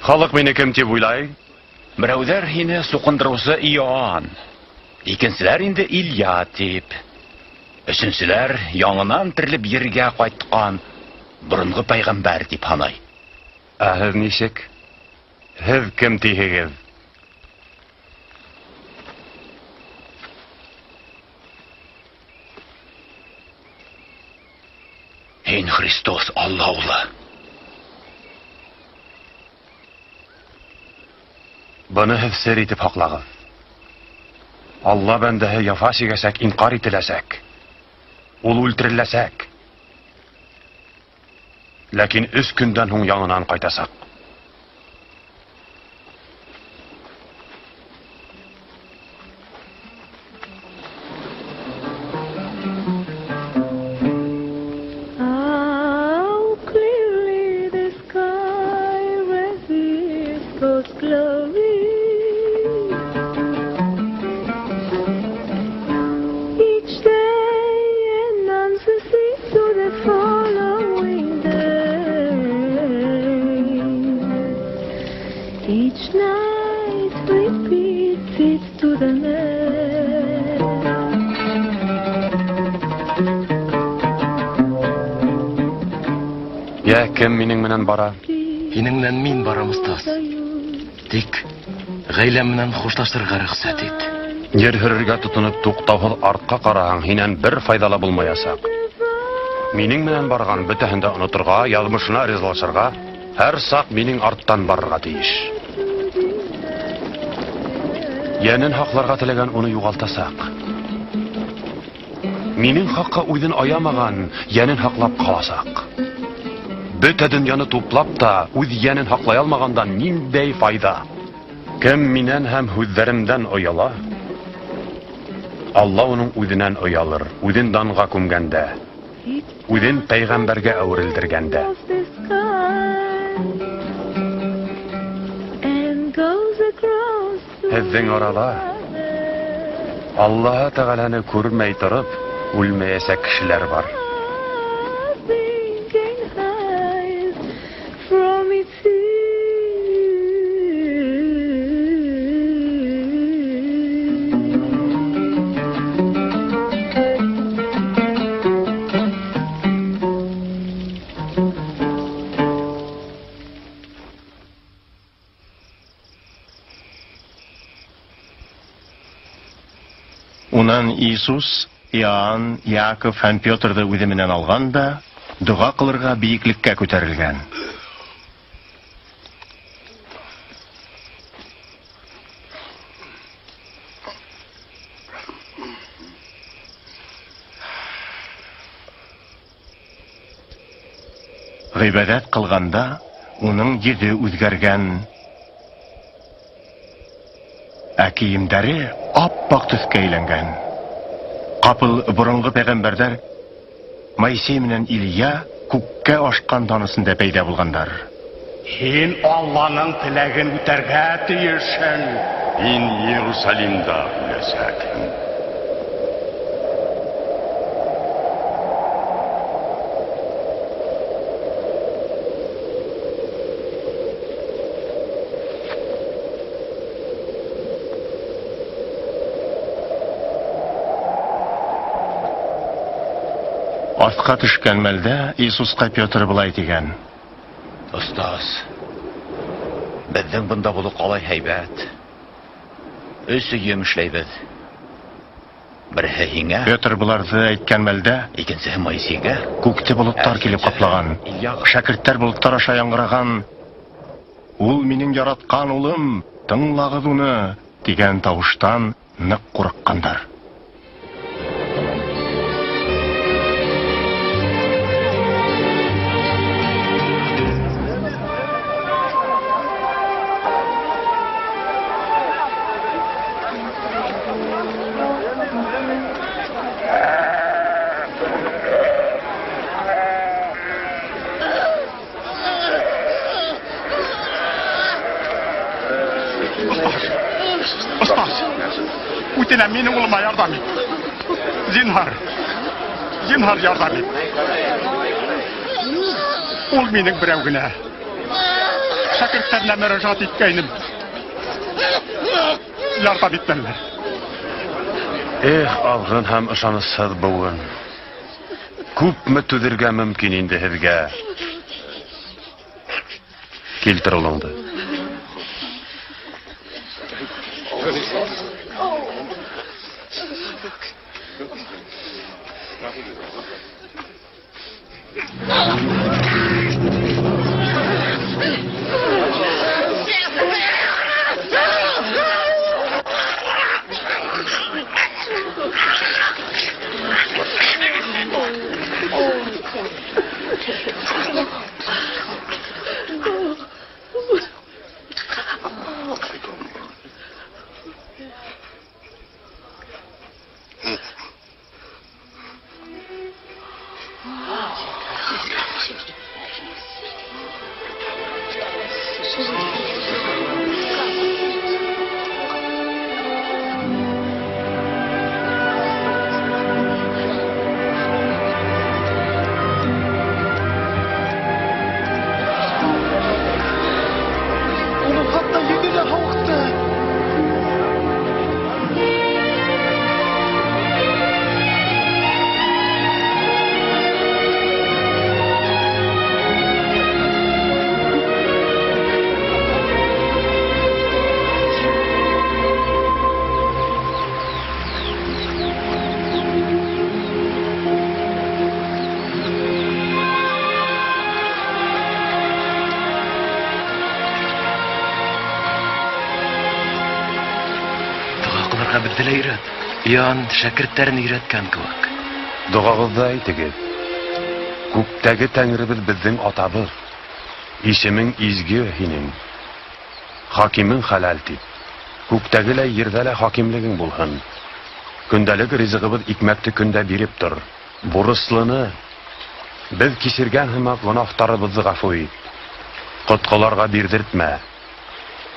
Халыҡ мине кем тип уйлай? Берәүҙәр һине суҡындырыусы Иоанн, икенселәр инде Илья тип, өсөнсөләр яңынан терелеп ергә ҡайтҡан боронғо пәйғәмбәр тип һанай. Ә һеҙ нисек? Һеҙ кем тиһегеҙ? Һин Христос, Алла улы. Быны һеҙ сер итеп һаҡлағыҙ. Алла бәндәһе яфа сигәсәк, инҡар ителәсәк. Ул үлтереләсәк. Ләкин 3 көндән һуң яңынан ҡайтасаҡ. Йә, кем минең менән бара? Һинең менән мин барам, остаз. Тик ғаиләм менән хушлашырға рөхсәт ит. Ер һөрөргә тотоноп туҡтауһыҙ артҡа ҡараһаң, һинән бер файҙа ла булмаясаҡ. Минең менән барған бөтәһен дә оноторға, яҙмышына ризалашырға, һәр саҡ минең арттан барырға тейеш. Йәнен һаҡларға теләгән уны юғалтасаҡ. Минең хаҡҡа үҙен аямаған, йәнен һаҡлап ҡаласаҡ. Бөтә донъяны туплап та үҙ йәнен һаҡлай алмағандан ниндәй файҙа? Кем минән һәм һүҙҙәремдән ояла, Алла уның үҙенән оялыр, үҙен данға күмгәндә, үҙен пәйғәмбәргә әүерелдергәндә. Һеҙҙең арала Аллаһы Тәғәләне күрмәй тороп үлмәйәсәк кешеләр бар. Унан Иисус, Иоанн, Яков һәм Петрҙы үҙе менән алған да, доға ҡылырға бейеклеккә күтәрелгән. Ғибәҙәт ҡылғанда уның йөҙө үҙгәргән, ә кейемдәре ап-аҡ төҫкә әйләнгән. Ҡапыл боронғо пәйғәмбәрҙәр Моисей менән Илья күккә ашҡан дан эсендә пәйҙә булғандар. Һин Алланың теләген үтәргә тейешһең. Һин Иерусалимда үләсәкһең. Аҫҡа төшкән мәлдә Иисусҡа Петр былай тигән: Остаз, беҙҙең бында булыу ҡалай һәйбәт. 3 өйөм эшләйбеҙ. Береһе һиңә. Петр быларҙы әйткән мәлдә, икенсеһе Моисейгә. Күкте болоттар килеп ҡаплаған. Шәкерттәр болоттар аша яңғыраған: Ул минең яратҡан улым, тыңлағыҙ уны, тигән тауыштан ныҡ ҡурҡҡандар. Остаз, үтенәм, минең улыма ярҙам ит. Зинһар, зинһар ярҙам ит. Ул минең берәү генә. Шәкерттәренә мөрәжәғәт иткәйнем. Ярҙам итмәнеләр. Эх, алғын һәм ышанысһыҙ быуын. Күпме түҙергә мөмкин инде һеҙгә? Килтер улыңды. Уның хатта йөҙө лә һауыҡты. Доға ҡылырға беҙҙе лә өйрәт. Иоанн шәкерттәрен өйрәткән кеүек. Доғағыҙҙы әйтегеҙ. Күктәге Тәңребеҙ беҙҙең атабыҙ. Исемең изге һинең. Хакимең хәләл тип. Күктәге лә ерҙә лә хакимлегең булһын. Көндәлек ризығыбыҙ икмәкте көндә биреп тор. Бурыслыны беҙ кисергән һымаҡ гонаһтарыбыҙҙы ғәфү ит. Ҡотҡоларға бирҙертмә.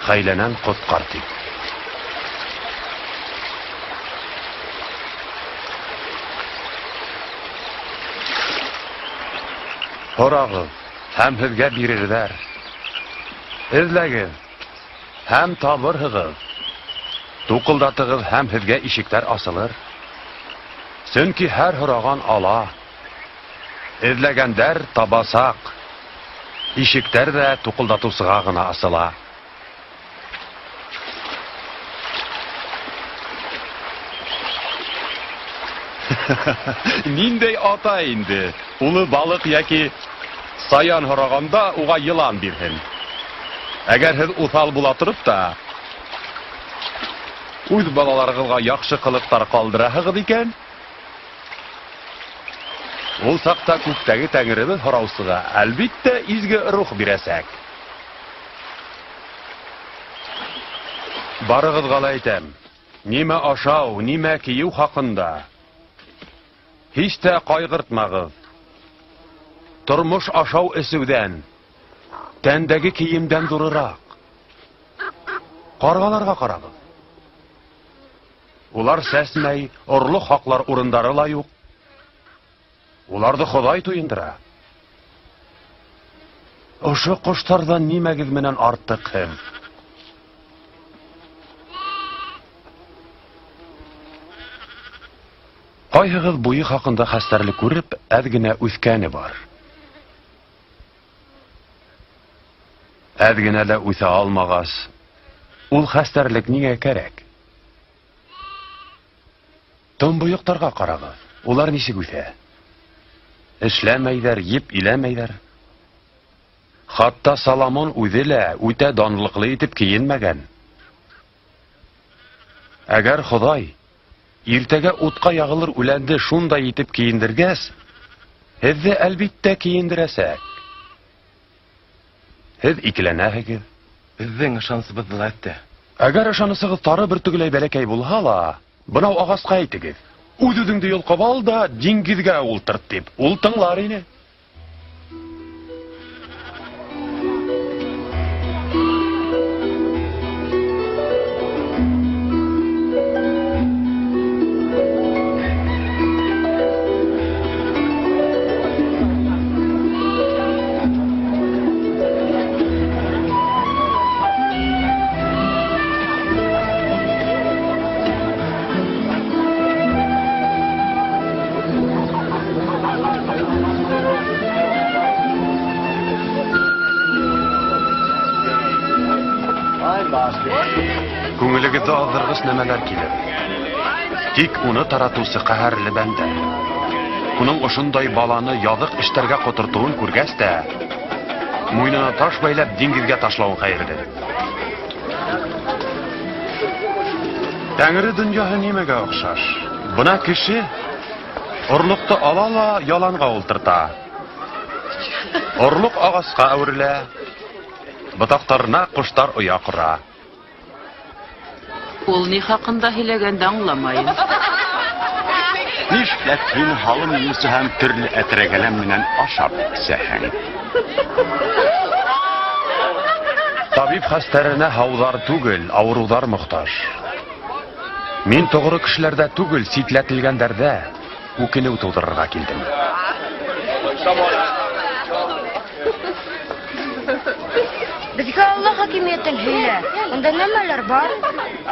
Хәйләнән ҡотҡар тип. Һорағыҙ, һәм һеҙгә бирерҙәр. Эҙләгеҙ, һәм табырһығыҙ. Туҡылдатығыҙ, һәм һеҙгә ишектәр асылыр. Сөнки һәр һораған ала. Эҙләгәндәр табасаҡ. Ишектәр ҙә туҡылдатыусыға ғына асыла. Ниндәй ата инде? Улы балыҡ йәки саян һорағанда уға йылан бирһен. Әгәр һеҙ уҫал була тороп та үҙ балаларығыҙға яҡшы ҡылыҡтар ҡалдыраһығыҙ икән, ул саҡта күктәге Тәңребеҙ һораусыға әлбиттә изге рух бирәсәк. Барығыҙға ла әйтәм, нимә ашау, нимә кейеү хаҡында һис тә ҡайғыртмағыҙ. Тормош ашау эсеүҙән, тәндәге кейемдән ҙурыраҡ. Ҡарғаларға ҡарағыҙ. Улар сәсмәй, орлоҡ һаҡлар урындары ла юҡ. Уларҙы Хоҙай туйындыра. Ошо ҡоштарҙан нимәгеҙ менән артыҡ һеҙ? Ҡайһығыҙ буйы хаҡында хәстәрлек күреп, әҙ генә үҫкәне бар. Әҙ генә лә үҫә алмағас, ул хәстәрлек ниңә кәрәк? Томбойоҡтарға ҡарағыҙ, улар нисек үҫә? Эшләмәйҙәр, еп иләмәйҙәр. Хатта Соломон үҙе лә үтә данлыҡлы итеп кейенмәгән. Әгәр Хоҙай иртәгә утҡа яғылыр үләнде шундай итеп кейендергәс, һеҙҙе әлбиттә кейендерәсәк. Һеҙ икеләнәһегеҙ. Беҙҙең ышанысыбыҙҙы ла әйтте. Әгәр ышанысығыҙ тары бөртөгөләй бәләкәй булһа ла, бынау ағасҡа әйтегеҙ. Үҙ-үҙеңде йолҡоп ал да диңгеҙгә ултырт тип, ул тыңлар ине. Күҙҙе аҙҙырғыс нәмәләр килер. Тик уны таратыусы ҡәһәрле бәндә. Уның ошондай баланы яҙыҡ эштәргә ҡотортоуын күргәс тә, муйынына таш бәйләп диңгеҙгә ташлауы хәйерле. Тәңре донъяһы нимәгә оҡшаш? Бына кеше орлоҡто ала ла яланға ултырта. Орлоҡ ағасҡа әүерелә, ботаҡтарына ҡоштар оя ҡора. Ул ни хаҡында һөйләгәнде аңламайым. Нишләп һин һалым йыйыусы һәм төрлө әтрәгәләм менән ашап эсәһең? Табип хәстәренә һауҙар түгел, ауырыуҙар мохтаж. Мин тоғро кешеләрҙә түгел, ситләтелгәндәрҙә үкенеү тыуҙырырға килдем. Беҙгә Алла хакимиәтен һөйлә. Унда нәмәләр бар?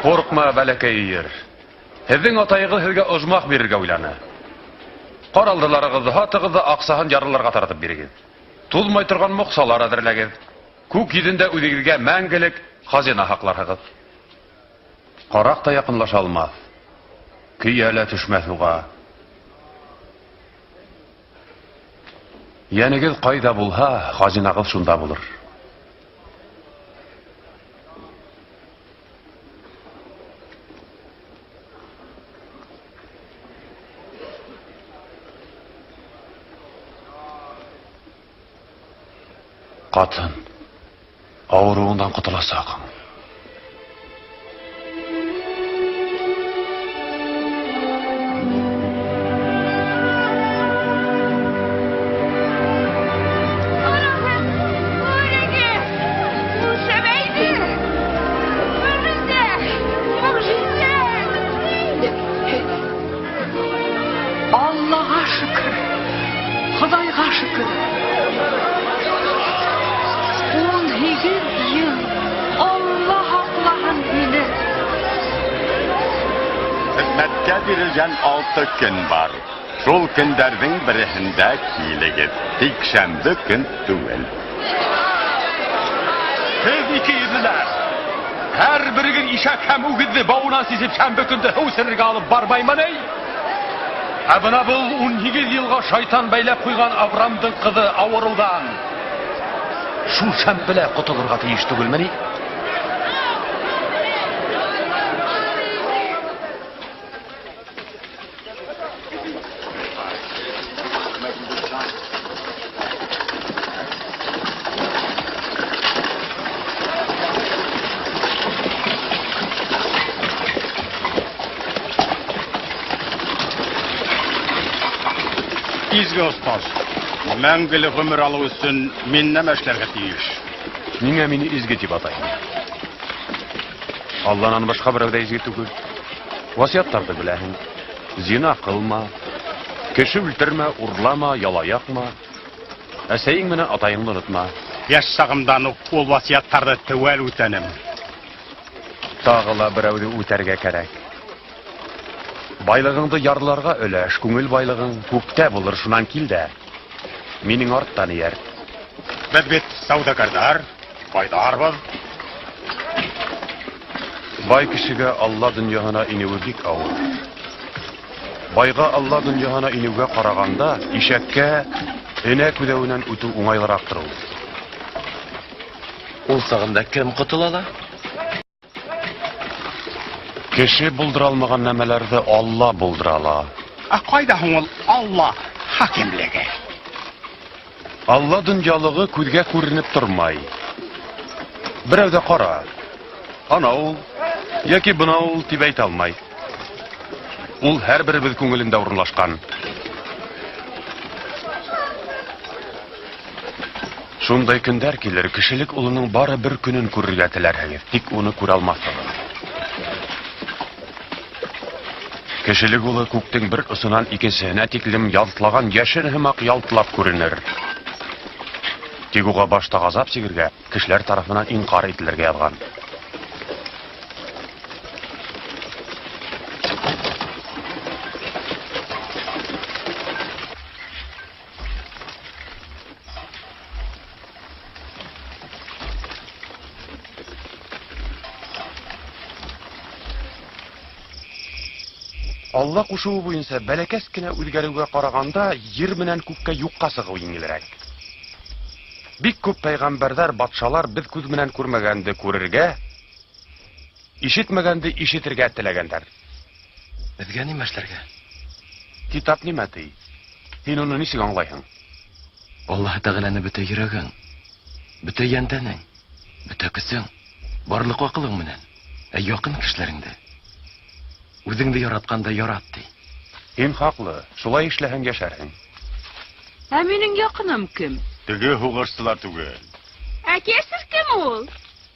Ҡурҡма, бәләкәй өйөр. Һеҙҙең атайығыҙ һеҙгә ожмах бирергә уйланы. Ҡаралдыларығыҙҙы һатығыҙ ҙа аҡсаһын ярлыларға таратып бирегеҙ. Туҙмай торған моҡсалар әҙерләгеҙ. Күк йөҙөндә үҙегеҙгә мәңгелек хазина һаҡларһығыҙ. Ҡараҡ та яҡынлаша алмаҫ. Көйә лә төшмәҫ уға. Йәнегеҙ ҡайҙа булһа, хазинағыҙ шунда булыр. Ҡатын, ауырыуыңдан ҡотоласаҡһың. Аллаға шөкөр, Хоҙайға шөкөр. 18 йыл Алла һаҡлаһын һине. Хеҙмәткә бирелгән 6 көн бар. Шул көндәрҙең береһендә килегеҙ. Тик шәмбе көн түгел. Һеҙ ике йөҙлөләр. Һәр берегеҙ ишәк һәм үгеҙҙе бауынан сисеп шәмбе көндө һыу эсерергә алып бармаймы ни? Ә бына был 18 йылға шайтан бәйләп ҡуйған Авраамдың ҡыҙы ауырыуҙан шул шәмбелә ҡотолорға тейеш түгелме ни? Изге остаз, мәңгелек ғүмер алыу өсөн мин нәмә эшләргә тейеш? Ниңә мине изге тип атайһың? Алланан башҡа берәү ҙә изге түгел. Васыяттарҙы беләһең. Зина ҡылма, кеше үлтермә, урлама, яла яҡма. Әсәйең менән атайыңды онотма. Йәш сағымдан уҡ ул васыяттарҙы теүәл үтәнем. Тағы ла берәүҙе үтәргә кәрәк. Байлығыңды ярлыларға өләш, күңел байлығың күктә булыр, шунан кил дә минең арттан эйәр. Беҙ бит сауҙагәрҙәр, байҙарбыҙ. Бай кешегә Алла донъяһына инеүе бик ауыр. Байға Алла донъяһына инеүгә ҡарағанда, ишәккә энә күҙәүенән үтеү уңайлыраҡтыр ул. Ул сағында кем ҡотола ла? Кеше булдыра алмаған нәмәләрҙе Алла булдыра ала. Ә ҡайҙа һуң ул Алла хакимлеге? Алла донъялығы күҙгә күренеп тормай. Берәү ҙә ҡара, ана ул, йәки бына ул тип әйтә алмай. Ул һәр беребеҙ күңелендә урынлашҡан. Шундай көндәр килер, кешелек улының бары бер көнөн күрергә теләрһегеҙ, тик уны күрә алмаҫһығыҙ. Кешелек улы күктең бер осонан икенсеһенә тиклем ялтлаған йәшен һымаҡ ялтлап күренер. Тик уға башта ғазап сигергә, кешеләр тарафынан инҡар ителергә яҙған. Алла ҡушыуы буйынса бәләкәс кенә үҙгәреүгә ҡарағанда ер менән күккә юҡҡа сығыу еңелерәк. Бик күп пәйғәмбәрҙәр, батшалар беҙ күҙ менән күрмәгәнде күрергә, ишетмәгәнде ишетергә теләгәндәр. Беҙгә нимә эшләргә? Китап нимә ти? Һин уны нисек аңлайһың? Аллаһы Тәғәләне бөтә йөрәгең, бөтә йән-тәнең, бөтә көсөң, барлыҡ аҡылың менән, ә яҡын кешеләреңде үҙеңде яратҡанда ярат ти. Һин хаҡлы, шулай эшләһәң йәшәрһең. Ә минең яҡыным кем? Теге һуғышсылар түгел. Ә кесарь кем ул?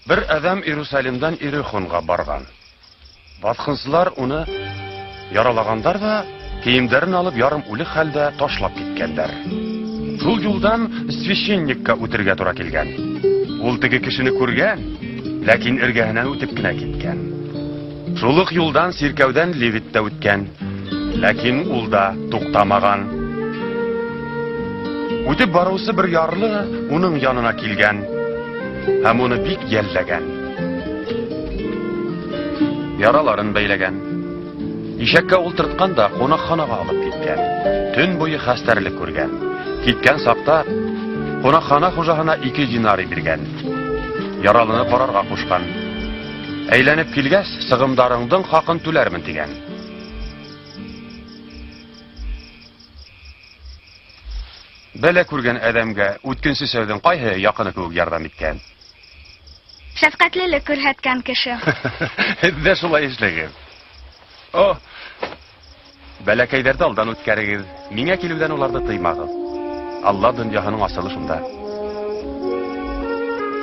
Бер әҙәм Иерусалимдан Иерихонға барған. Баҫҡынсылар уны яралағандар ҙа, кейемдәрен алып ярым үле хәлдә ташлап киткәндәр. Шул юлдан священникка үтергә тура килгән. Ул теге кешене күргән, ләкин эргәһенән үтеп кенә киткән. Шул уҡ юлдан сиркәүҙән левит тә үткән, ләкин ул да туҡтамаған. Үтеп барыусы бер ярлы уның янына килгән һәм уны бик йәлләгән. Яраларын бәйләгән. Ишәккә ултыртҡан да ҡунаҡханаға алып киткән. Төн буйы хәстәрлек күргән. Киткән саҡта ҡунаҡхана хужаһына 2 динарий биргән. Яралыны ҡарарға ҡушҡан. Әйләнеп килгәс, сығымдарыңдың хаҡын түләрмен тигән. Бәлә күргән әҙәмгә үткенсе сәүҙең ҡайһы яҡыны кеүек ярҙам иткән? Шәфҡәтлелек күрһәткән кеше. Һеҙ ҙә шулай эшләгеҙ. О, бәләкәйҙәрҙе алдан үткәрегеҙ. Миңә килеүҙән уларҙы тыймағыҙ. Алла донъяһының асылы шунда.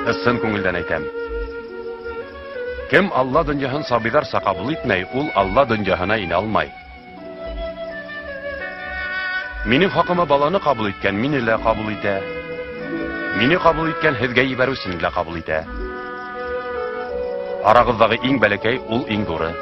Ысын күңелдән әйтәм. Кем Алла донъяһын сабыйҙарса ҡабул итмәй, ул Алла донъяһына инә алмай. Минең хаҡыма баланы ҡабул иткән мине лә ҡабул итә. Мине ҡабул иткән һеҙгә ебәреүсене лә ҡабул итә. Арағыҙҙағы иң бәләкәй ул иң ҙуры.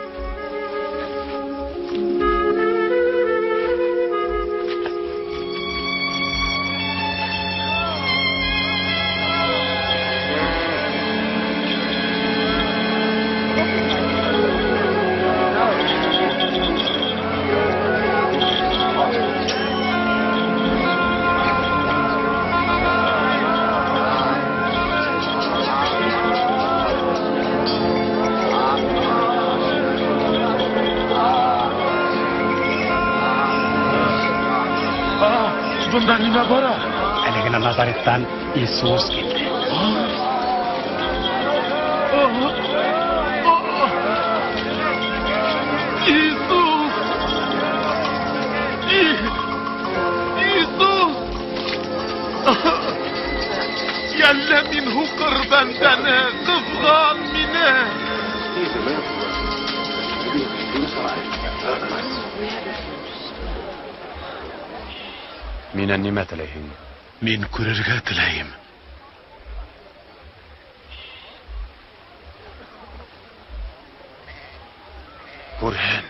Бында нимә бара? Әле генә Назареттан Иисус килде. Иисус! Иисус! Йәллә мин һуҡыр бәндәне, ҡыҙған мине! Минән нимә теләйһең? Мин күрергә теләйем. Күрһен.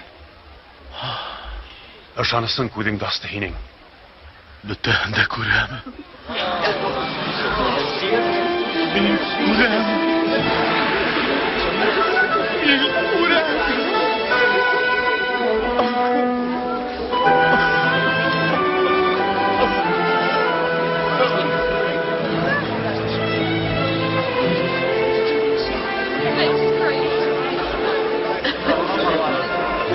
Ышанысың күҙеңде асты һинең. Бөтәһен дә күрәм. Мин күрәм. Мин күрәм.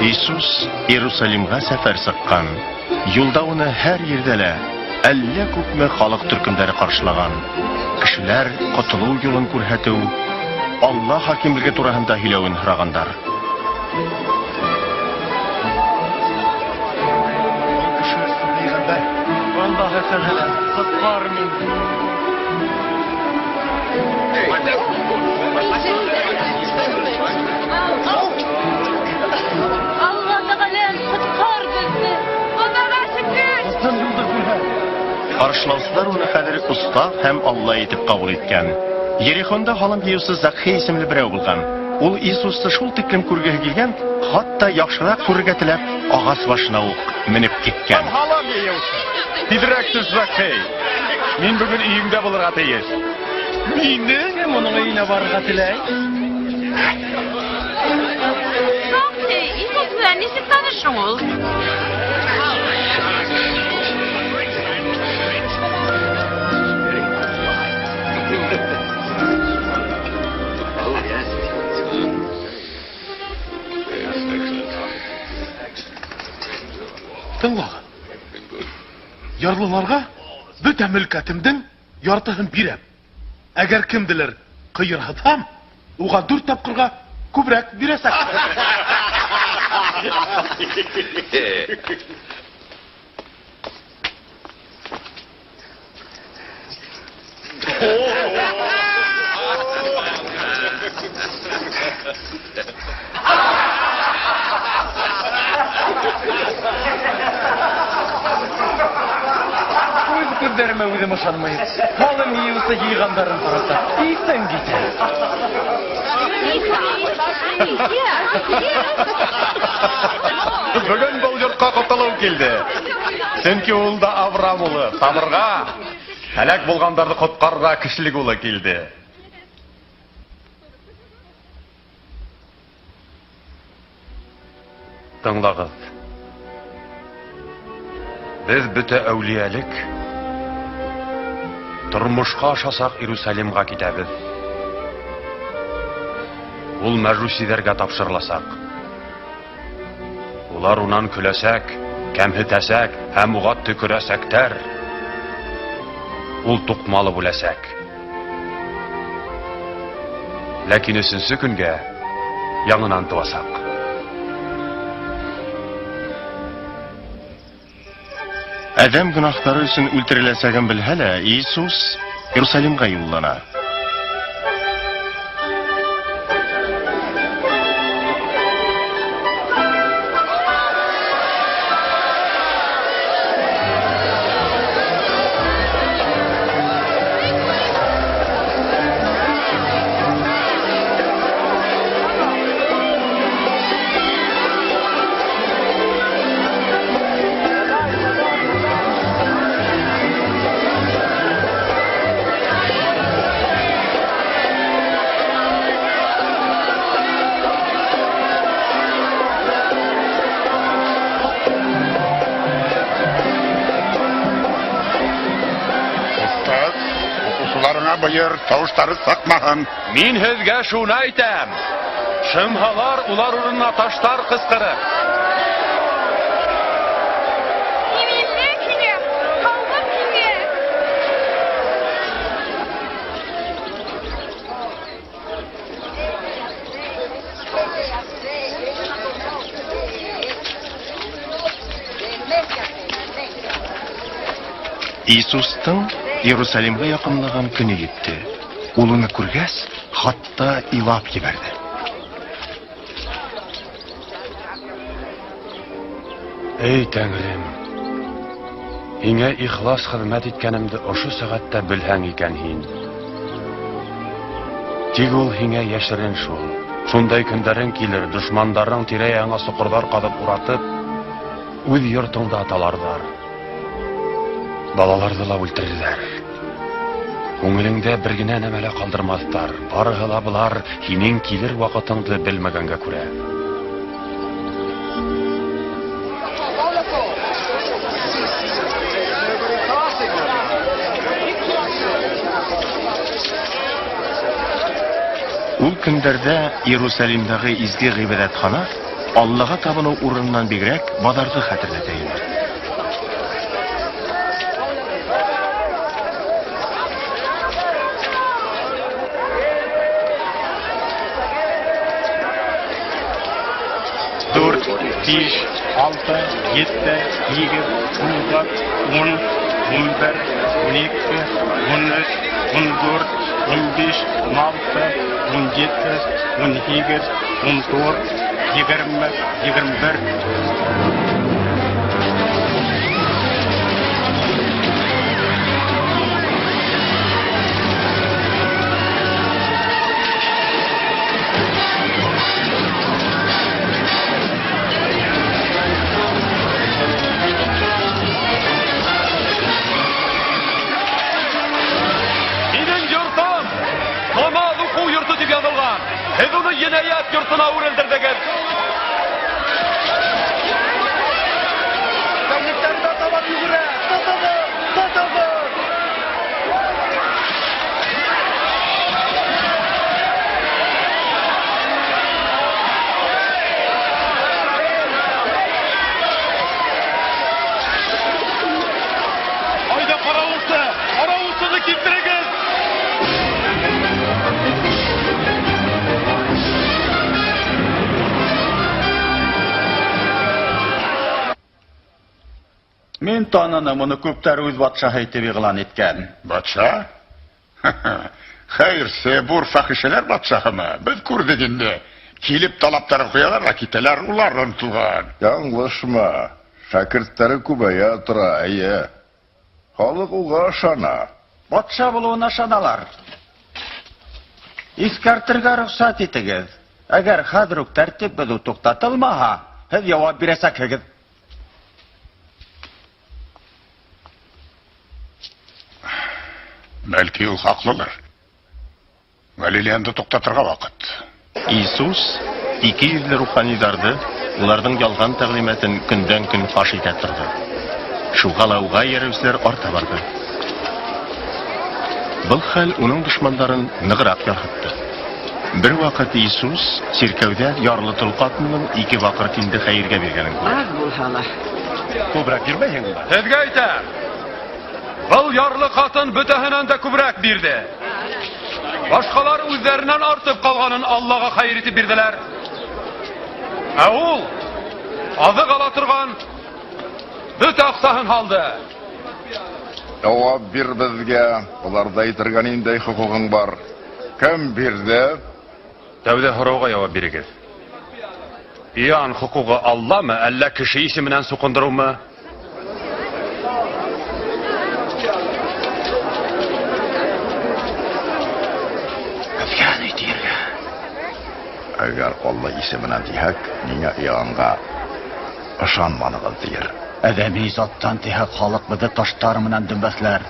Иисус Иерусалимға сәфәр сыҡҡан. Юлда уны һәр ерҙә лә әллә күпме халыҡ төркөмдәре ҡаршылаған. Кешеләр ҡотолоу юлын күрһәтеү, Алла хакимлеге тураһында һөйләүен һорағандар. Аллаһы Тәғәлә, ҡотҡар мине. Алла Тәғәләм, ҡотҡар беҙҙе. Хоҙаға шөкөр. Ҡаршылаусылар уны хәҙер оҫтаҙ һәм Алла итеп ҡабул иткән. Ерихонда һалым йыйыусы Закхей исемле берәү булған. Ул Иисусты шул тиклем күргеһе килгән, хатта яҡшыраҡ күрергә теләп, ағас башына уҡ менеп киткән. Һалым йыйыусы. Тиҙерәк төш, Закхей. Мин бөгөн өйөңдә булырға тейеш. Мине? Кем уның өйөнә барырға теләй? Закхей, Иисус менән нисек таныш һуң ул? Тыңлағыҙ. Ярлыларға бөтә мөлкәтемдең яртыһын бирәм. Әгәр кемделер ҡыйырһытһам, уға 4 тапҡырға күберәк бирәсәк. Үҙ күҙҙәремә үҙем ышанмайым. Һалым йыйыусы йыйғандарын тарата. Иҫең китә. Бөгөн был йортҡа ҡотолоу килде. Сөнки ул да Авраам улы, табырға, һәләк булғандарҙы ҡотҡарырға кешелек улы килде. Тыңлағыҙ. Беҙ бөтә әүлиәлек тормошҡа ашасаҡ Иерусалимға китәбеҙ. Ул мәжүсиҙәргә тапшырыласаҡ. Улар унан көләсәк, кәмһетәсәк һәм уға төкөрәсәктәр. Ул туҡмалып үләсәк. Ләкин 3-сө көнгә яңынан тыуасаҡ. Әҙәм гөнаһтары өсөн үлтереләсәген белһә лә, Иисус Иерусалимға юллана. Тауыштары сыҡмаһын. Мин һеҙгә шуны әйтәм. Шымһалар улар урынына таштар ҡысҡырыр. Именлек һиңә, һаулыҡ һиңә. Иисустың Иерусалимға яҡынлаған көнө етте. Ул уны күргәс, хатта илап ебәрҙе. Эй, Тәңрем, һиңә ихлас хеҙмәт иткәнемде ошо сәғәттә белһәң икән һин. Тик ул һиңә йәшерен шул. Шундай көндәрең килер, дошмандарың тирә-яңа соҡорҙар ҡаҙып уратып, үҙ йортоңда таларҙар. Балаларҙы ла үлтерерҙәр. Күңелеңдә бер генә нәмә лә ҡалдырмаҫтар. Барыһы ла былар һинең килер ваҡытыңды белмәгәнгә күрә. Ул көндәрҙә Иерусалимдағы изге ғибәҙәтхана Аллаға табыныу урынынан бигерәк баҙарҙы хәтерләтә ине. 4, 5, 6, 7, 8, 9, 10, 11, 12, 13, 14, 15, 16, 17, 18, 14, 20, 21. Һеҙ уны енәйәт йортона әүерелдерҙегеҙ. Мин таныным, уны күптәр үҙ батшаһы итеп иғлан иткән. Батша? Хәйерсе, бур фәхишәләр батшаһымы? Беҙ күрҙек инде. Килеп талаптарын ҡуялар ҙа китәләр, улар онотолған. Яңылышма. Шәкерттәре күбәйә тора, эйе. Халыҡ уға ышана. Батша булыуына ышаналар. Иҫкәртергә рөхсәт итегеҙ. Әгәр хәҙер үк тәртип боҙоу туҡтатылмаһа, һеҙ яуап бирәсәкһегеҙ. Бәлки ул хаҡлылыр. Галилеянды туҡтатырға ваҡыт. Иисус ике йөҙлө руханиҙарҙы, уларҙың ялған тәғлимәтен көндән-көн фаш итә торҙо. Шуға ла уға эйәреүселәр арта барҙы. Был хәл уның дошмандарын нығыраҡ ярһытты. Бер ваҡыт Иисус сиркәүҙә ярлы тол ҡатынының 2 баҡыр тинде хәйергә биргәнен күрә. Аҙ булһа ла. Күберәк бирмәйһеңме? Һеҙгә әйтәм. Был ярлы ҡатын бөтәһенән дә күберәк бирҙе. Башҡалар үҙҙәренән артып ҡалғанын Аллаға хәйер итеп бирҙеләр. Ә ул аҙыҡ ала торған бөтә аҡсаһын һалды. Яуап бир беҙгә, быларҙы әйтергә ниндәй хоҡуғың бар? Кем бирҙе? Тәүҙә һорауға яуап бирегеҙ. Иоанн хоҡуғы Алламы, әллә кеше исеменән суҡындырыумы? Беҙгә ни тиергә? Әгәр Алла исеменән тиһәк, ниңә Иоаннға ышанманығыҙ тиер? Әҙәми заттан тиһәк, халыҡ беҙҙе таштар менән дөмбәҫләр.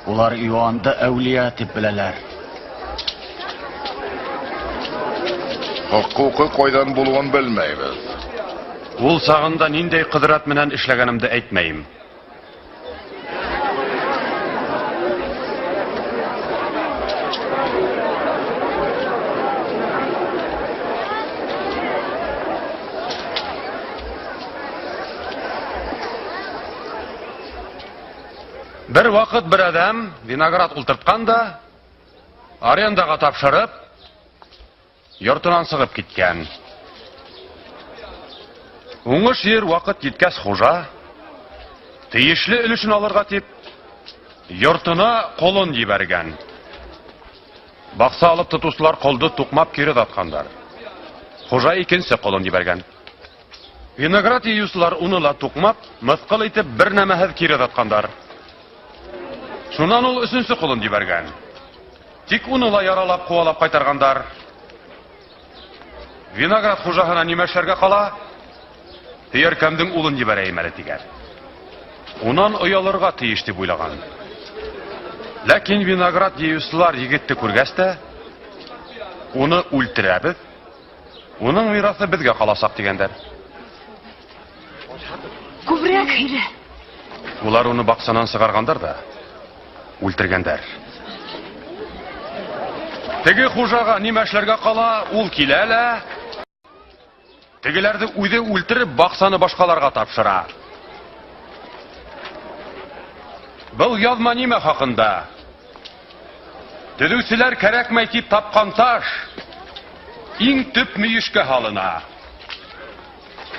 Улар Иоаннды әүлиә тип беләләр. Хоҡуҡы ҡайҙан булыуын белмәйбеҙ. Ул сағында ниндәй ҡөҙрәт менән эшләгәнемде әйтмәйем. Бер ваҡыт бер әҙәм виноград ултыртҡан да, арендаға тапшырып, йортонан сығып киткән. Уңыш ер ваҡыт еткәс хужа, тейешле өлөшөн алырға тип, йортона ҡолон ебәргән. Баҡса алып тотоусылар ҡолдо туҡмап кире оҙатҡандар. Хужа икенсе ҡолон ебәргән. Виноград йыйыусылар уны ла туҡмап, мыҫҡыл итеп бер нәмәһеҙ кире оҙатҡандар. Шунан ул өсөнсө ҡолон ебәргән. Тик уны ла яралап, ҡыуалап ҡайтарғандар. Виноград хужаһына нимә эшләргә ҡала? Һөйәркәмдең улын ебәрәйем әле тигән. Унан оялырға тейеш тип уйлаған. Ләкин виноград йыйыусылар егетте күргәс тә, уны үлтерәбеҙ, уның мираҫы беҙгә ҡаласаҡ тигәндәр. Күберәк һөйлә. Улар уны баҡсанан сығарғандар ҙа үлтергәндәр. Теге хужаға нимә эшләргә ҡала, ул килә лә, тегеләрҙе үҙе үлтереп, баҡсаны башҡаларға тапшыра. Был яҙма нимә хаҡында? Төҙөүселәр кәрәкмәй тип тапҡан таш иң төп мөйөшкә һалына.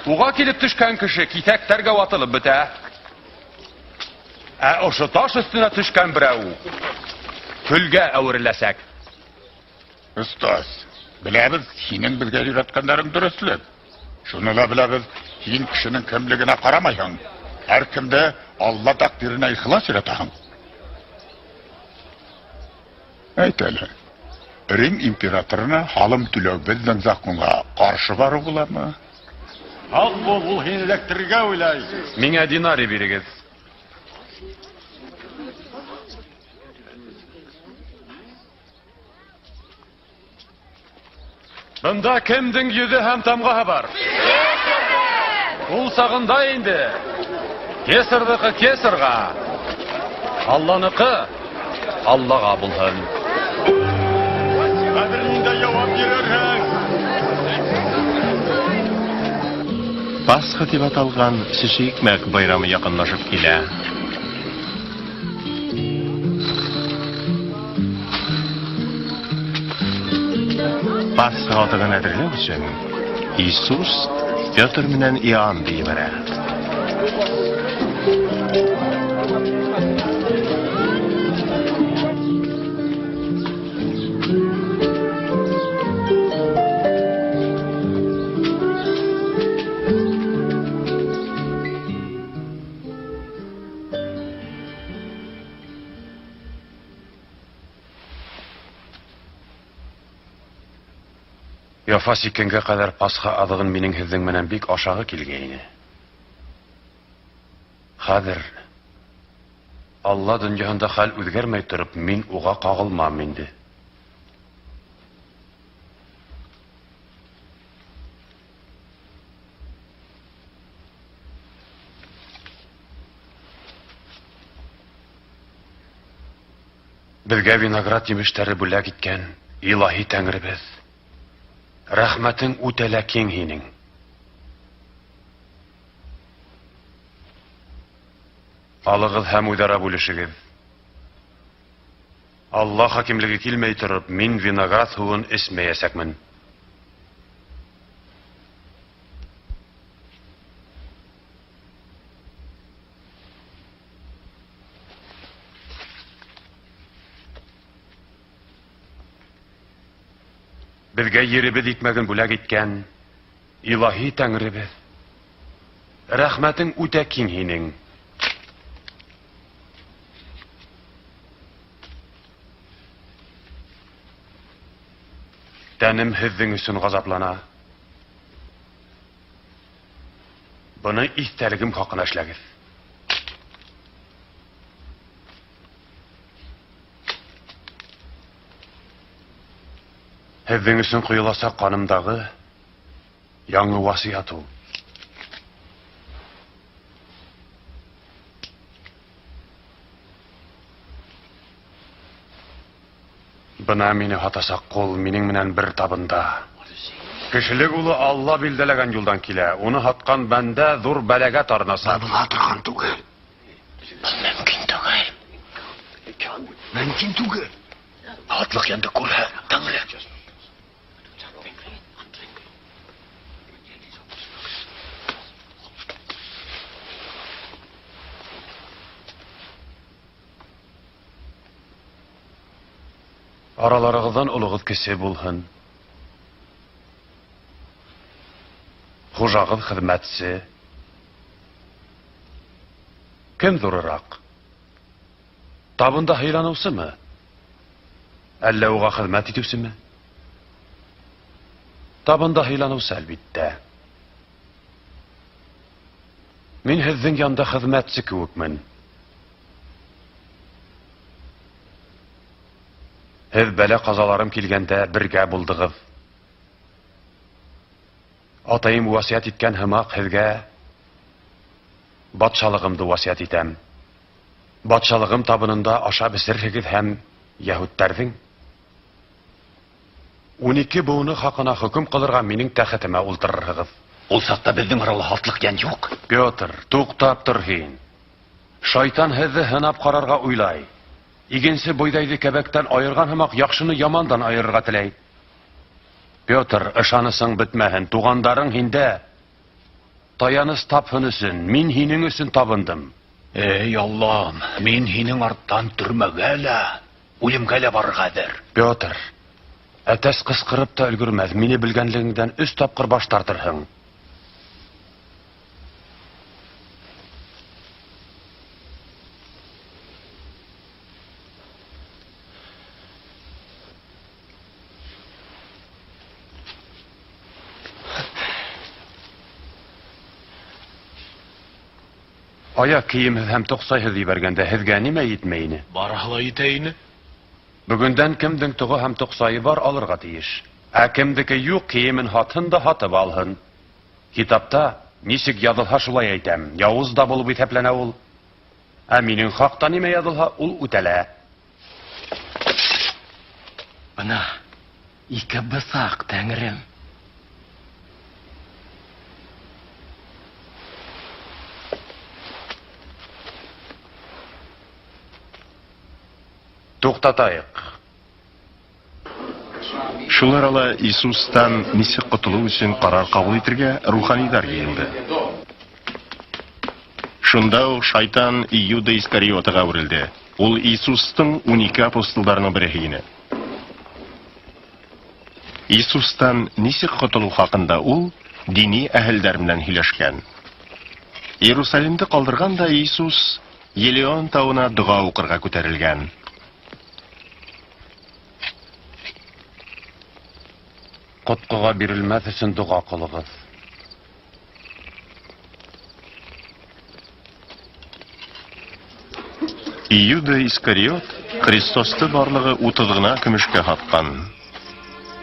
Уға килеп төшкән кеше киҫәктәргә ватылып бөтә. Ә ошо таш өҫтөнә төшкән берәү көлгә әүереләсәк. Остаз, беләбеҙ, һинең беҙгә өйрәткәндәрең дөрөҫлөк. Шуны ла беләбеҙ, һин кешенең кемлегенә ҡарамайһың. Һәр кемде Алла тәҡдиренә ихлас өйрәтәһең. Әйт әле, Рим императорына һалым түләү беҙҙең законға ҡаршы барыу буламы? Һаҡ бул, ул һине эләктерергә уйлай. Миңә динарий бирегеҙ. Бында кемдең йөҙө һәм тамғаһы бар? Ул сағында инде кесарҙыҡы кесарға, Алланыҡы Аллаға булһын. Хәҙер ниндәй яуап бирерһең? Пасха тип аталған Шеше икмәк байрамы яҡынлашып килә. Пасха аҙығын әҙерләү өсөн Иисус Петр менән Иоаннды ебәрә. Яфа сиккәнгә кадәр Пасха аҙығын минең һеҙҙең менән бик ашағы килгәйне. Хәҙер Алла донъяһында хәл үҙгәрмәй тороп, мин уға ҡағылмам инде. Беҙгә виноград емештәре бүләк иткән илаһи Тәңребеҙ, рәхмәтең үтә лә киң һинең. Алығыҙ һәм үҙ-ара бүлешегеҙ. Алла хакимлеге килмәй тороп, мин виноград һыуын эсмәйәсәкмен. Беҙгә еребеҙ икмәген бүләк иткән илаһи Тәңребеҙ, рәхмәтең үтә киң һинең. Тәнем һеҙҙең өсөн ғазаплана. Быны иҫтәлегем хаҡына эшләгеҙ. Һеҙҙең өсөн ҡойоласаҡ ҡанымдағы яңы васыят ул. Бына мине һатасаҡ ҡул минең менән бер табында. Кешелек улы Алла билдәләгән юлдан килә. Уны һатҡан бәндә ҙур бәләгә тарынасаҡ. Был була торған түгел. Был мөмкин түгел. Мөмкин түгел. Һатлыҡ янды күрһә, Тәңре. Араларығыҙҙан олоғоҙ кесе булһын. Хужағыҙ хеҙмәтсе. Кем ҙурыраҡ? Табында һыйланыусымы? Әллә уға хеҙмәт итеүсеме? Табында һыйланыусы, әлбиттә. Мин һеҙҙең янда хеҙмәтсе кеүекмен. Һеҙ бәлә ҡазаларым килгәндә бергә булдығыҙ. Атайым васыят иткән һымаҡ һеҙгә батшалығымды васыят итәм. Батшалығым табынында ашап эсерһегеҙ һәм йәһүдтәрҙең 12 быуыны хаҡына хөкөм ҡылырға минең тәхетемә ултырырһығыҙ. Ул саҡта беҙҙең арала һатлыҡ йән юҡ. Петр, туҡтап тор һин. Шайтан һеҙҙе һынап ҡарарға уйлай. Игенсе бойҙайҙы кәбәктән айырған һымаҡ яҡшыны ямандан айырырға теләй. Петр, ышанысың бөтмәһен, туғандарың һиндә таяныс тапһын өсөн, мин һинең өсөн табындым. Эй, Аллам, мин һинең арттан төрмәгә лә, үлемгә лә барырға әҙер. Петр, әтәс ҡысҡырып та өлгөрмәҫ, мине белгәнлегеңдән 3 тапҡыр баш тартырһың. Аяҡ кейемһеҙ һәм тоҡсайһыҙ ебәргәндә һеҙгә нимә етмәй ине? Барыһы ла етә ине. Бөгөндән кемдең тоғо һәм тоҡсайы бар алырға тейеш. Ә кемдеке юҡ, кейемен һатһын да һатып алһын. Китапта нисек яҙылһа шулай әйтәм. Яуыз да булып иҫәпләнә ул. Ә минең хаҡта нимә яҙылһа, ул үтәлә. Бына ике бысаҡ, Тәңрем. Туҡтатайыҡ. Шул арала Иисустан нисек ҡотолоу өсөн ҡарар ҡабул итергә руханиҙар йыйылды. Шунда уҡ шайтан Иуда Искариотыға әүерелде. Ул Иисустың 12 апостолдарының береһе ине. Иисустан нисек ҡотолоу хаҡында ул дини әһелдәр менән һөйләшкән. Иерусалимды ҡалдырған да Иисус Елеон тауына доға уҡырға күтәрелгән. Ҡотҡоға бирелмәҫ өсөн доға ҡылығыҙ. Иуда Искариот Христосты барлығы 30 ғына көмөшкә һатҡан.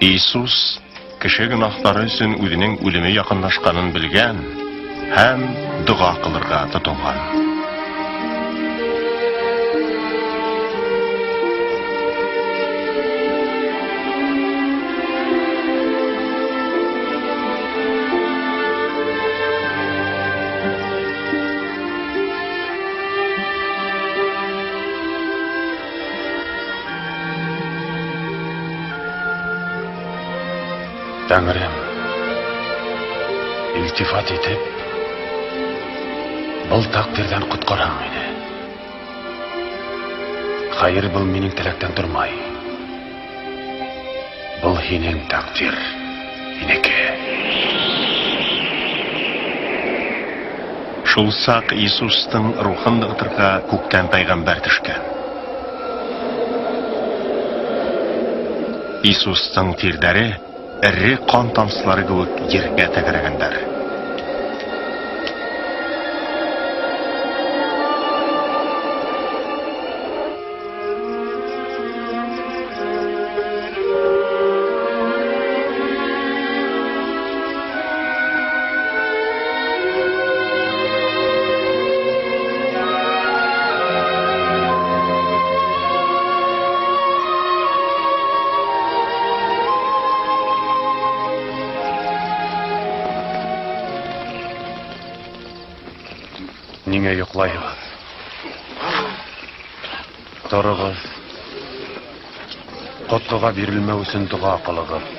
Иисус кеше гөнаһлары өсөн үҙенең үлеме яҡынлашҡанын белгән һәм доға ҡылырға тотонған. Тәңрем, илтифат итеп, был тәҡдирҙән ҡотҡарһаң мине. Хәйер, был минең теләктән тормай. Был һинең тәҡдир, һинеке. Шул саҡ Иисустың рухын нығытырға күктән пәйғәмбәр төшкән. Иисустың тирҙәре эре ҡан тамсылары кеүек ергә тәгәрәгәндәр. Ниңә йоҡлайһығыҙ? Тороғоҙ. Ҡотҡоға бирелмәү өсөн доға ҡылығыҙ.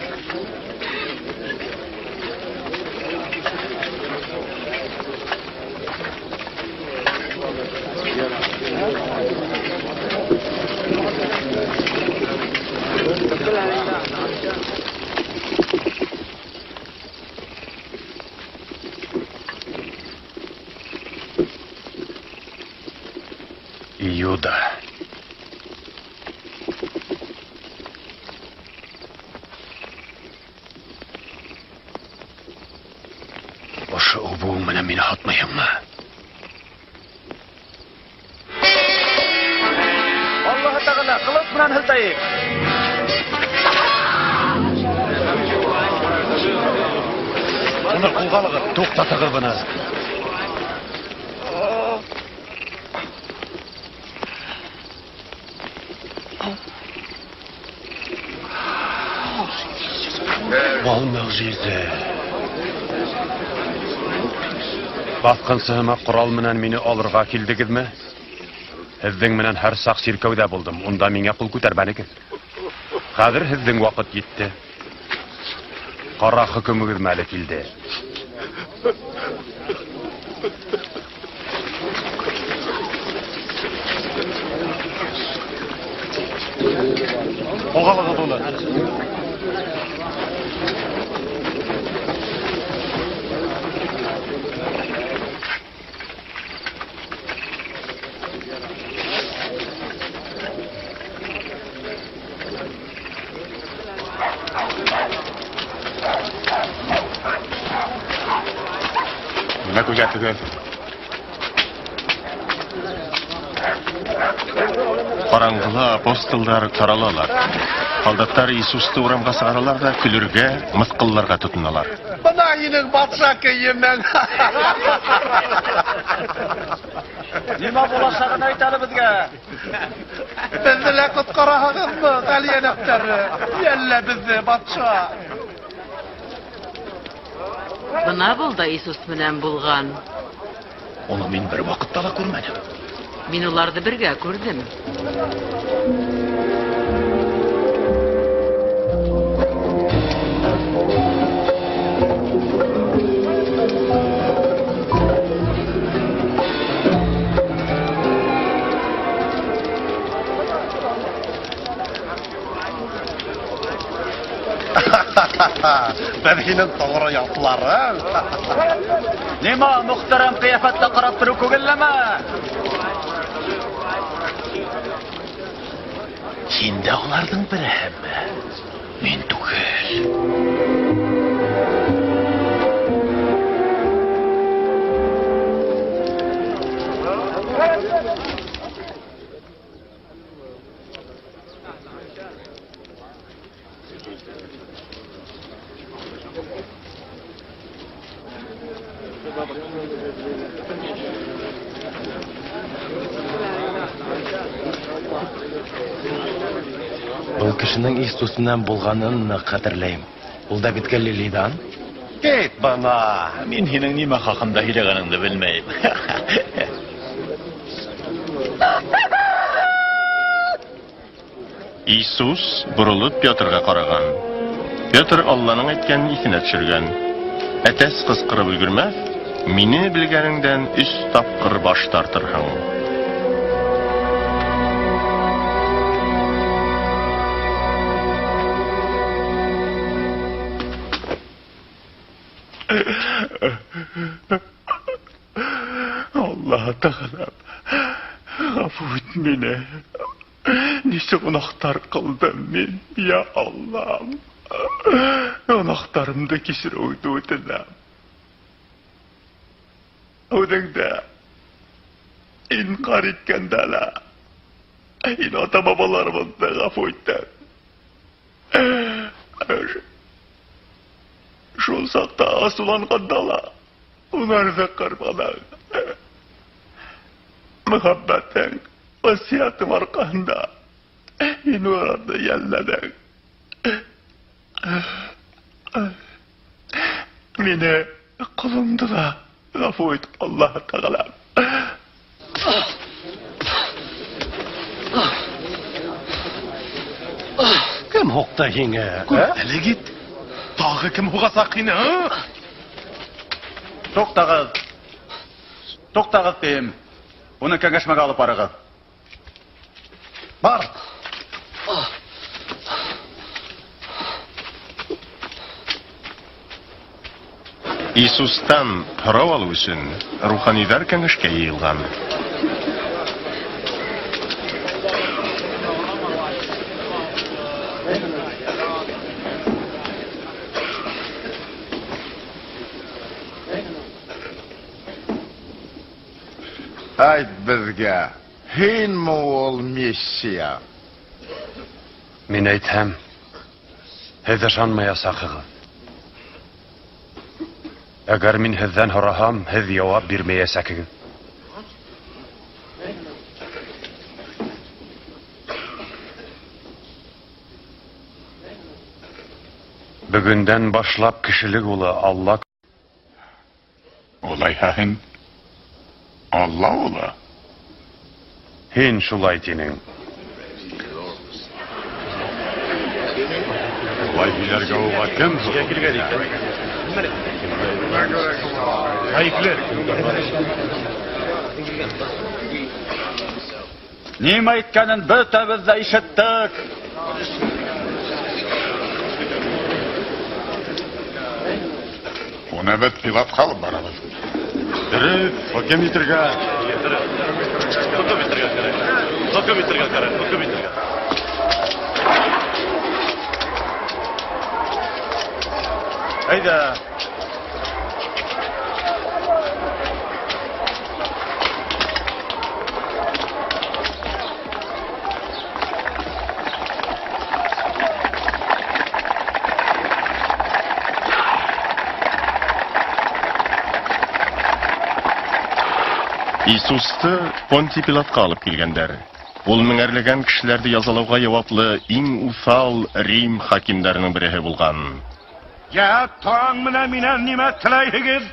Иуда. Ошо үбеүең менән мине һатмайһыңмы? Аллаһы Тәғәлә ҡылыс менән һелтәйек. Уны ҡулға алығыҙ, туҡтатығыҙ быны. Был мөғжизә. Баҫҡынсы һымаҡ ҡорал менән мине алырға килдегеҙме? Һеҙҙең менән һәр саҡ сиркәүҙә булдым, унда миңә ҡул күтәрмәнегеҙ. Хәҙер һеҙҙең ваҡыт етте. Ҡара хөкөмөгөҙ мәле килде. Ҡулға алығыҙ уны. Нимә күҙәтегеҙ? Ҡараңғыла апостолдар таралалар. Һалдаттар Иисусты урамға сығаралар ҙа көлөргә, мыҫҡылларға тотоналар. Бына һинең батша кейемең. Нимә буласағын әйт әле беҙгә. Беҙҙе лә ҡотҡараһығыҙмы, Ғәлиә нәфтәре? Йәллә беҙҙе, батша. Бына был да Иисус менән булған. Уны мин бер ваҡытта ла күрмәнем. Мин уларҙы бергә күрҙем. Беҙ һинең тоғро ятларың. Нима, мөхтәрәм ҡиәфәттә ҡарап тороу күңеллеме? Һин дә уларҙың береһеме? Мин түгел. Был кешенең Иисус менән булғанын ныҡ хәтерләйем. Ул да бит Галилейҙан. Кит бына, мин һинең нимә хаҡында һөйләгәнеңде белмәйем. Иисус боролоп Петргә караган. Петр Алланың әйткәнен иҫенә төшергән. Әтәс ҡысҡырып өлгөрмәҫ, мине белгәнеңдән өс тапҡыр баш тартырһың. Аллаһ Тәғәләм, ғәфү ит мине. Нисә гонаһтар ҡылдым мин, я Аллам. Гонаһтарымды кисереүеңде үтенәм. Үҙеңде инҡар иткәндә лә һин ата-бабаларыбыҙҙы ғәфү иттең. Шул саҡта асыуланғанда ла уларҙы ҡырманың. Мөхәббәтең, васыятың арҡаһында һин уларҙы йәлләнең. Мине ҡолоңдо ла ғәфү ит, Аллаһ Тәғәләм. Кем һуҡты һиңә? Әле кит. Тағы кем һуғасаҡ һине, а? Туҡтағыҙ. Туҡтағыҙ тием. Уны кәңәшмәгә алып барығыҙ. Бар. Иисустан һорау алыу өсөн руханиҙар кәңәшкә йыйылған. Әйт беҙгә, һинме ул Мессия? Мин әйтһәм, һеҙ ышанмаясаҡһығыҙ. Әгәр мин һеҙҙән һораһам, һеҙ яуап бирмәйәсәкһегеҙ. Бөгөндән башлап кешелек улы Алла. Улайһа һин Алла улы? Һин шулай тинең. Улай һөйләргә уға кем хоҡуҡ бирә? Ғәйепле. Нимә әйткәнен бөтәбеҙ ҙә ишеттек. Уны беҙ Пилатҡа алып барабыҙ. Дөрөҫ, хөкөм итергә. Хөкөм итергә кәрәк. Хөкөм итергә кәрәк, хөкөм итергә. Әйҙә. Иисусты Понтий Пилатҡа алып килгәндәр. Ул меңәрләгән кешеләрҙе язалауға яуаплы иң уҫал Рим хакимдарының береһе булған. Я, таң менән минән нимә теләйһегеҙ?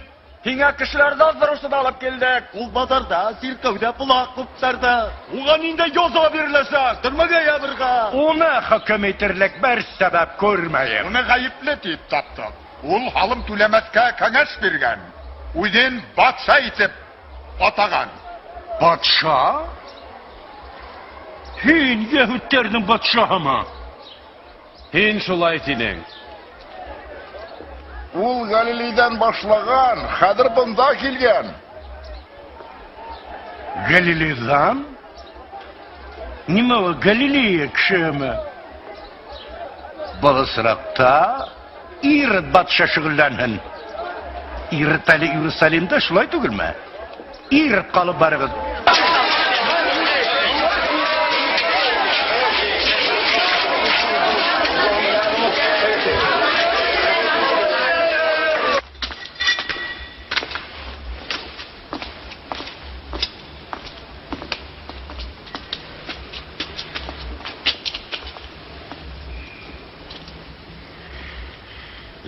Һиңә кешеләрҙе аҙҙырыусыны алып килдек. Ул баҙарҙа, сиркәүҙә ҡолаҡ ҡуптарҙы. Уға ниндәй яза биреләсәк? Төрмәгә ябырға. Уны хөкөм итерлек бер сәбәп күрмәйем. Уны ғәйепле тип таптыҡ. Ул һалым түләмәҫкә кәңәш биргән. Үҙен батша итеп атаған. Батша? Һин йәһүдтәрҙең батшаһымы? Һин шулай тинең. Ул Галилейҙән башлаған, хәҙер бында килгән. Галилейҙан? Нимә ул, Галилея кешеме? Был осраҡта Ирод батша шөғөлләнһен. Ирод әле Иерусалимда, шулай түгелме? Иродҡа алып барығыҙ.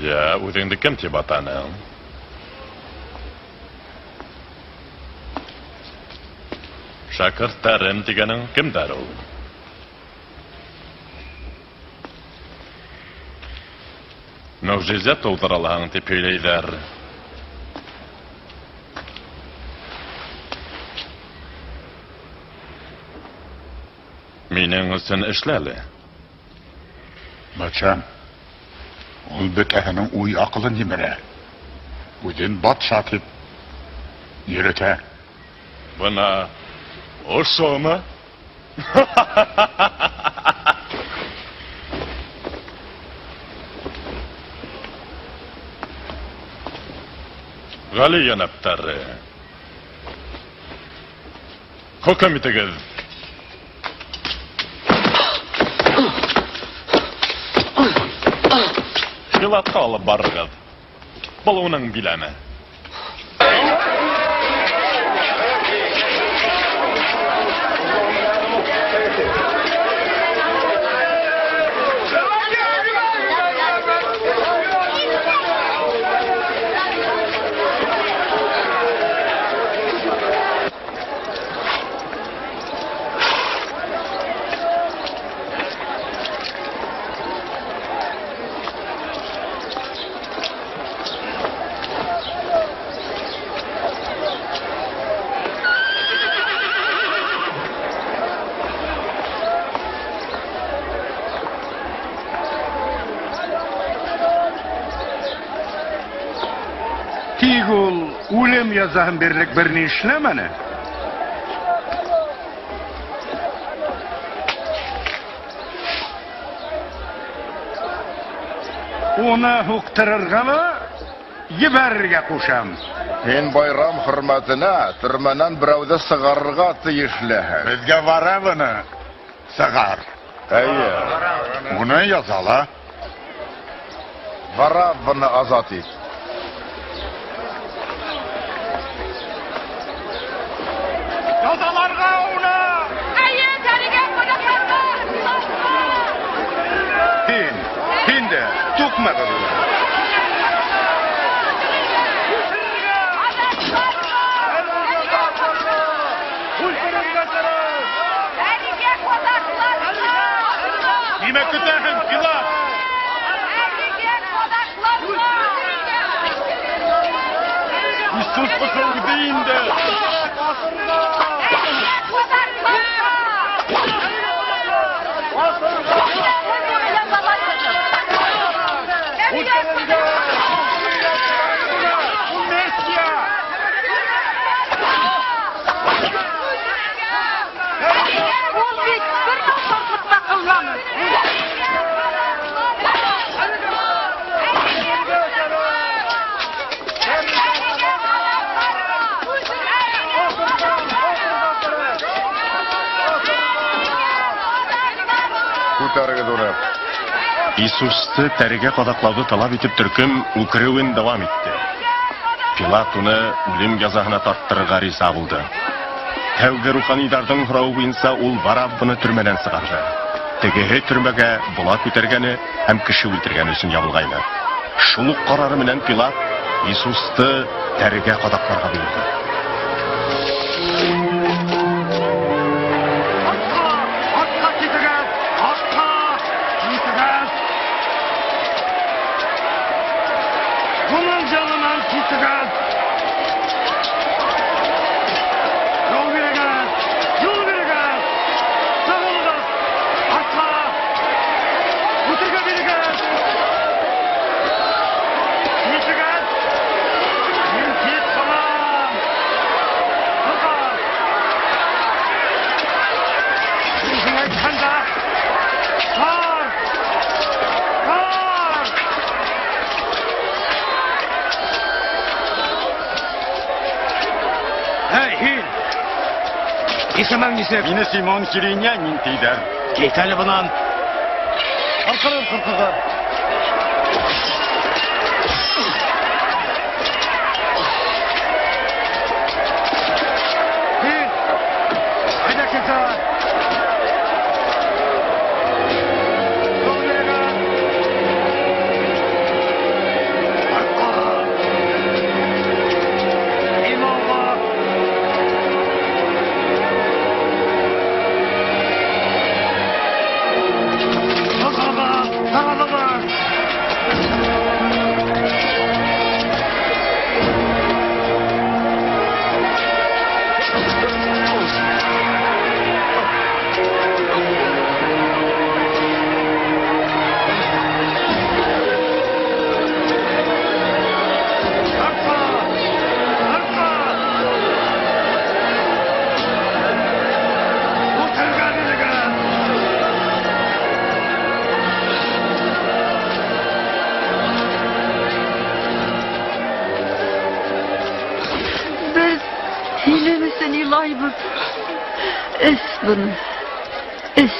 Йә, үҙеңде кем тип атаның? Шәкерттәрем тигәнең кемдәр ул? Мөғжизә тыуҙыра алаһың тип һөйләйҙәр. Минең өсөн эшлә әле. Батшам, ул бөтәһенең уй-аҡылын емерә. Үҙен батша тип йөрөтә. Бына ошомо? Ғали йәнәптәре, хөкөм итегеҙ. Пилатҡа алып барығыҙ. Был уның биләме. Тик ул үлем язаһын бирерлек бер ни эшләмәне. Уны һуҡтырырға ла ебәрергә ҡушам. Һин байрам хөрмәтенә төрмәнән берәүҙе сығарырға тейешлеһең. Беҙгә Варавваны сығар. Эйе. Уны язала. Варавваны азат ит. Язаларға уны! Әйе, тәрегә ҡаҙаҡларға! Һин, һин дә туҡмағыҙ уны. Нимә көтәһең, Пилат? Иисус ошо үҙе инде. Ул бит бер насарлыҡ та ҡылманы. Күтәрегеҙ уны. Иисусты тәрегә ҡаҙаҡлауҙы талап итеп төркөм үкереүен дауам итте. Пилат уны үлем язаһына тарттырырға риза булды. Тәүге руханиҙарҙың һорауы буйынса ул Варавваны төрмәнән сығарҙы. Тегеһе төрмәгә бола күтәргәне һәм кеше үлтергәне өсөн ябылғайны. Шул уҡ ҡарары менән Пилат Иисусты тәрегә ҡаҙаҡларға бойорҙо. Артҡа китегеҙ! Артҡа китегеҙ! Уның янынан китегеҙ! Юл бирегеҙ! Юл бирегеҙ! Сығылығыҙ! Артҡа! Үтергә бирегеҙ! Эй, һин! Исемең нисек? Мине Симон Киринянин тиҙәр. Кит әле бынан. Арҡанан ҡырҡыға. Һин! Әйҙә китә! Эс быны. Эс.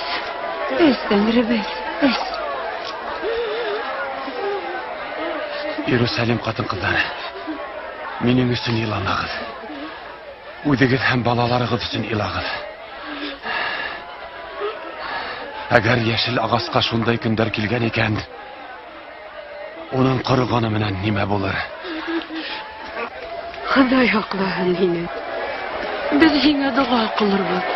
Эс, Тәңребеҙ, эс. Иерусалим ҡатын-ҡыҙҙары, минең өсөн иламағыҙ. Үҙегеҙ һәм балаларығыҙ өсөн илағыҙ. Әгәр йәшел ағасҡа шундай көндәр килгән икән, уның ҡороғаны менән нимә булыр? Хоҙай һаҡлаһын һине. Беҙ һиңә доға ҡылырбыҙ.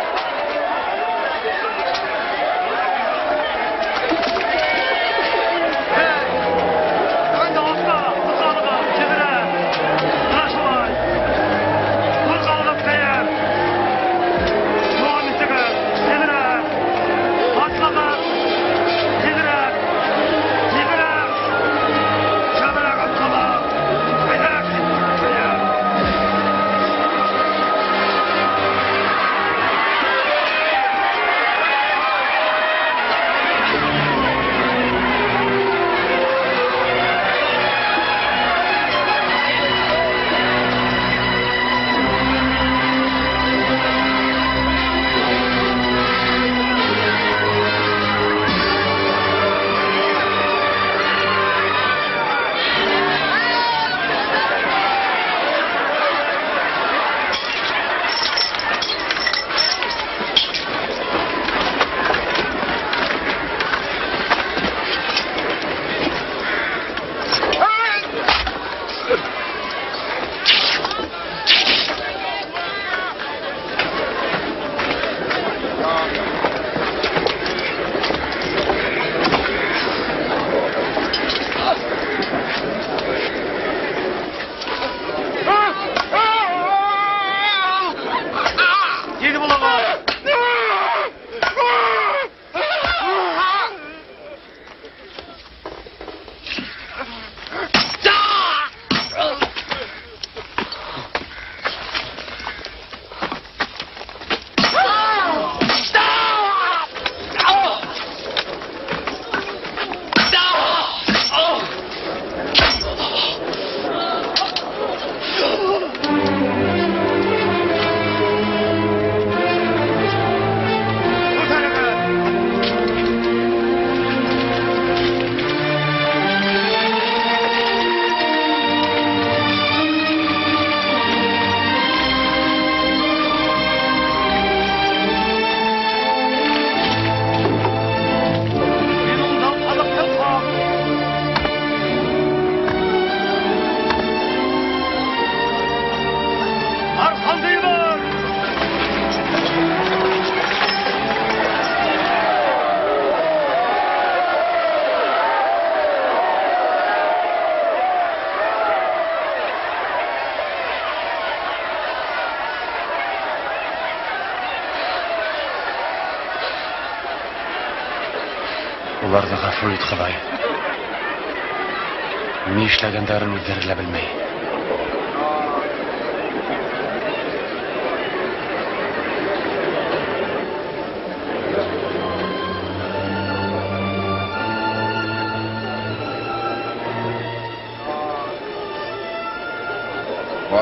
Уларҙы ғәфү ит, Хоҙай. Ни эшләгәндәрен үҙҙәре лә белмәй.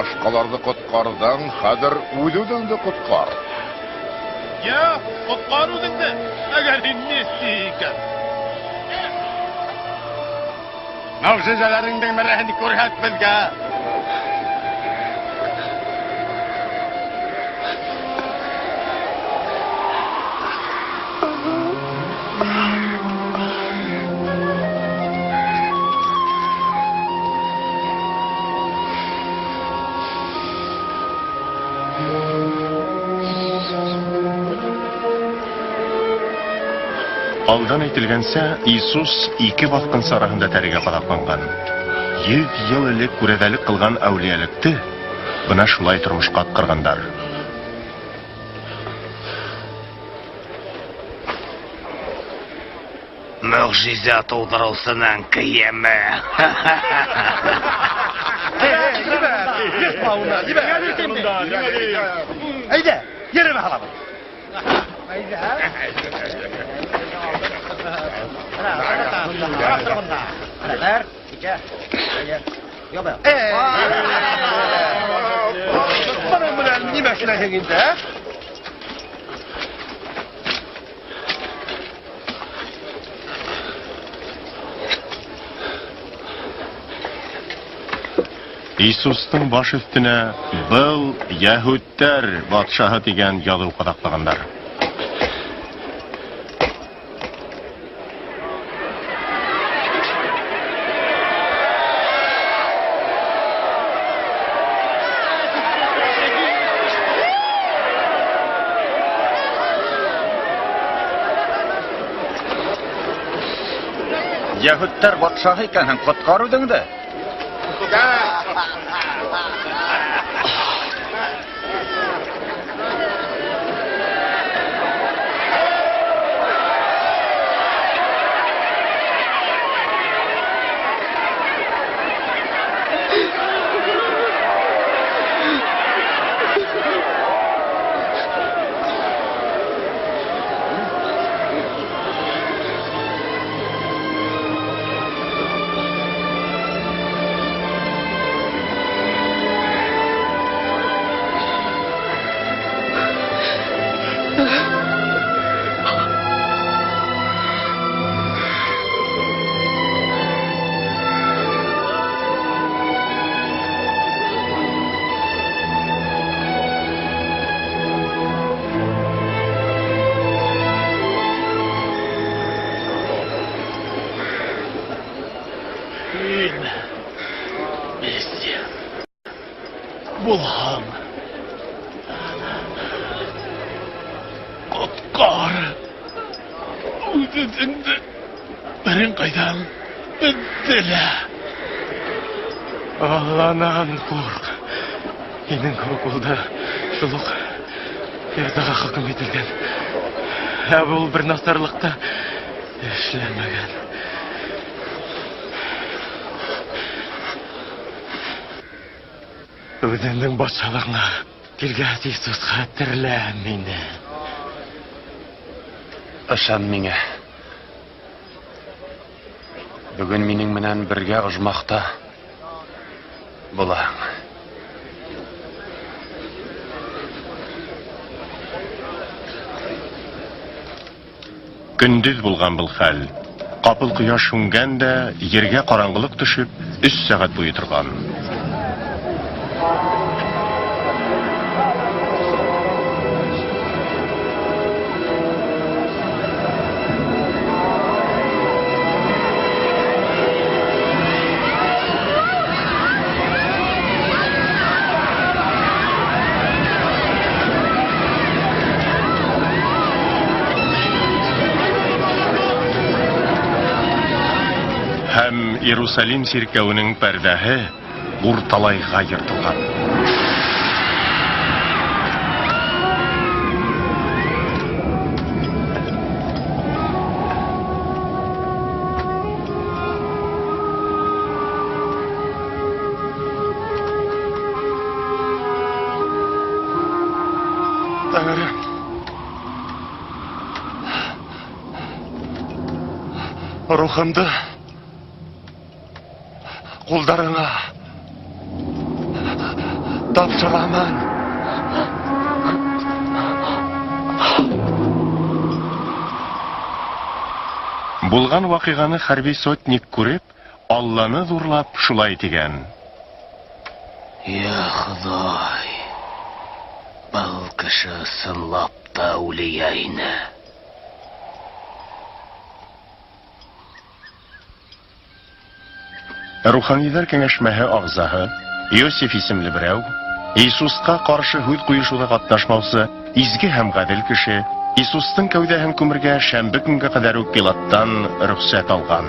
Башҡаларҙы ҡотҡарҙың, хәҙер үҙ-үҙеңде ҡотҡар. Я, ҡотҡар үҙеңде, әгәр һин Мессия икән. Мөғжизәләреңдең береһен күрһәт беҙгә. Алдан әйтелгәнсә, Иисус ике баҫҡынсы араһында тәрегә ҡаҙаҡланған. 100 йыл элек күрәҙәлек ҡылған әүлиәлекте бына шулай тормошҡа атҡарғандар. Мөғжизә тыуҙырыусының кейеме. Әйҙә, еренә һалабыҙ. Бының менән нимә эшләйһең инде, ә? Иисустың баш өҫтөнә был йәһүдтәр батшаһы тигән яҙыу ҡаҙаҡлағандар. Йәһүдтәр батшаһы икәнһең, ҡотҡар үҙеңде. Һин Мессия булһаң, ҡотҡар үҙеңде, берең ҡайҙан беҙҙе лә. Алланан ҡурҡ. Һинең кеүек ул да шул уҡ язаға хөкөм ителгән. Ә ул бер насарлыҡ та эшләмәгән. Үҙеңдең батшалығыңа килгәс, Иисус, хәтерлә мине. Ышан миңә. Бөгөн минең менән бергә ожмахта булаһың. Көндөҙ булған был хәл. Ҡапыл ҡояш һүнгән дә, ергә ҡараңғылыҡ төшөп, 3 сәғәт буйы торған. Һәм Иерусалим сиркәүенең пәрҙәһе урталайға йыртылған. Тәңрем, рухымды ҡулдарыңа Тапшырамын. Булган вакыйганы хәрби сотник күреп, Алланы зурлап шулай дигән. Я Ходай, был кеше ысынлап та әүлиә ине. Руханилар киңәшмәһе агъзаһы Йосиф исемле берәү, Иисуска каршы һүҙ ҡуйышыуҙа ҡатнашмаусы изге һәм ғәҙел кеше Иисустың кәүҙәһен күмергә шәмбе көнгә ҡәҙәр үк Пилаттан рөхсәт алған.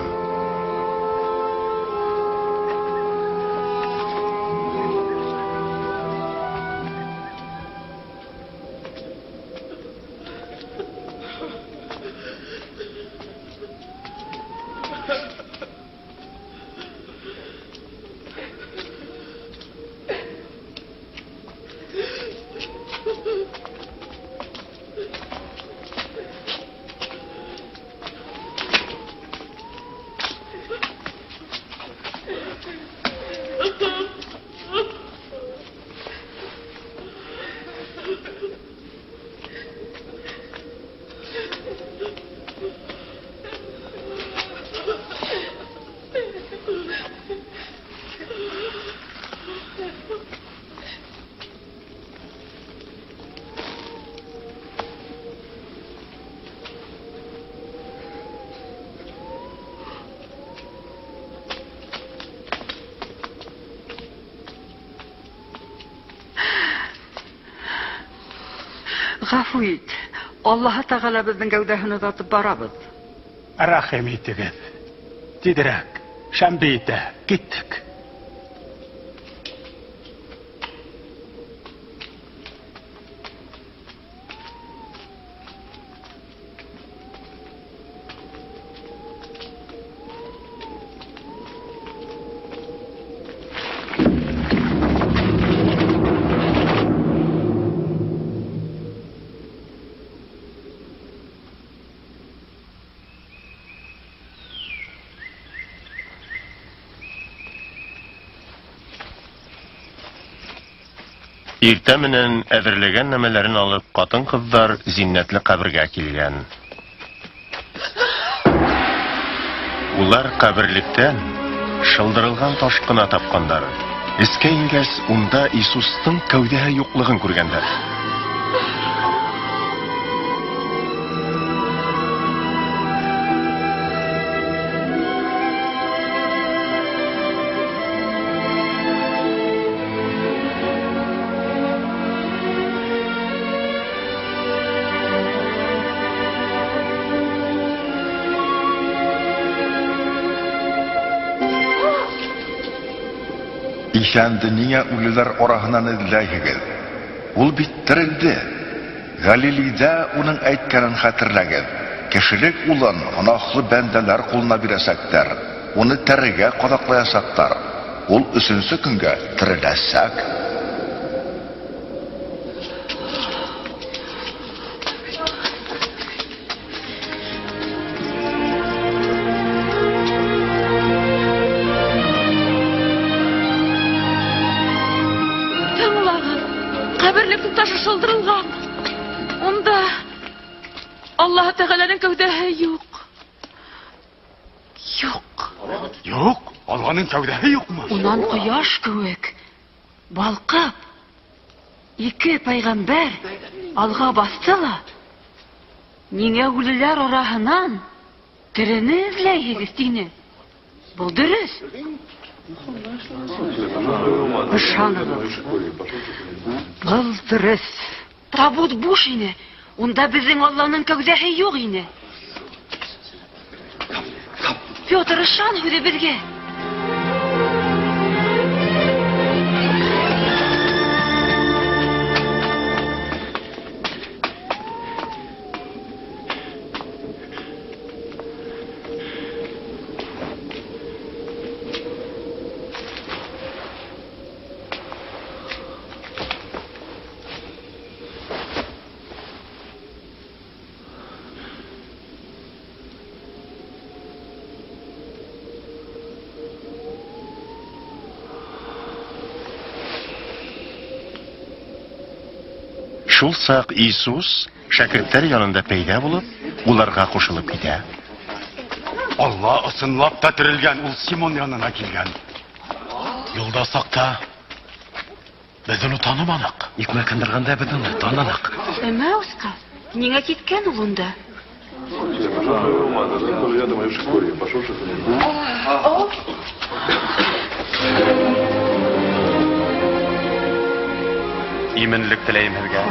Ғәфү ит. Аллаһы Тәғәлә беҙҙең кәүҙәһен оҙатып барабыҙ. Рәхим итегеҙ. Тиҙерәк, шәмбе етә, киттек. Иртә менән әҙерләгән нәмәләрен алып, ҡатын-ҡыҙҙар зиннәтле ҡәбергә килгән. Улар ҡәберлектән шылдырылған таш ҡына тапҡандар. Эскә ингәс, унда Иисустың кәүҙәһе юҡлығын күргәндәр. Иҫәнде ниңә үлеләр араһынан эҙләйһегеҙ? Ул бит терелде. Галилейҙә уның әйткәнен хәтерләгеҙ. Кешелек улын гонаһлы бәндәләр ҡулына бирәсәктәр. Уны тәрегә ҡаҙаҡлаясаҡтар. Ул өсөнсө көнгә тереләсәк. Тыңлағыҙ, ҡәберлектең ташы шылдырылған. Унда Аллаһы Тәғәләнең кәүҙәһе юҡ. Юҡ. Юҡ, Алланың кәүҙәһе юҡмы? Унан ҡояш кеүек балҡып ике пәйғәмбәр алға баҫты ла, ниңә үлеләр араһынан терене эҙләйһегеҙ, тине. Был дөрөҫ. Ышанығыҙ. Был дөрөҫ. Табут буш ине. Унда беҙҙең Алланың кәүҙәһе юҡ ине. Петр, ышан һүҙебеҙгә. Шул саҡ Иисус шәкерттәр янында пәйҙә булып, уларға ҡушылып китә. Алла ысынлап та терелгән, ул Симон янына килгән. Юлда саҡта беҙ уны таныманыҡ. Икмәк һындырғанда беҙ уны таныныҡ. Эммаусҡа ниңә киткән ул унда? Именлек теләйем һеҙгә.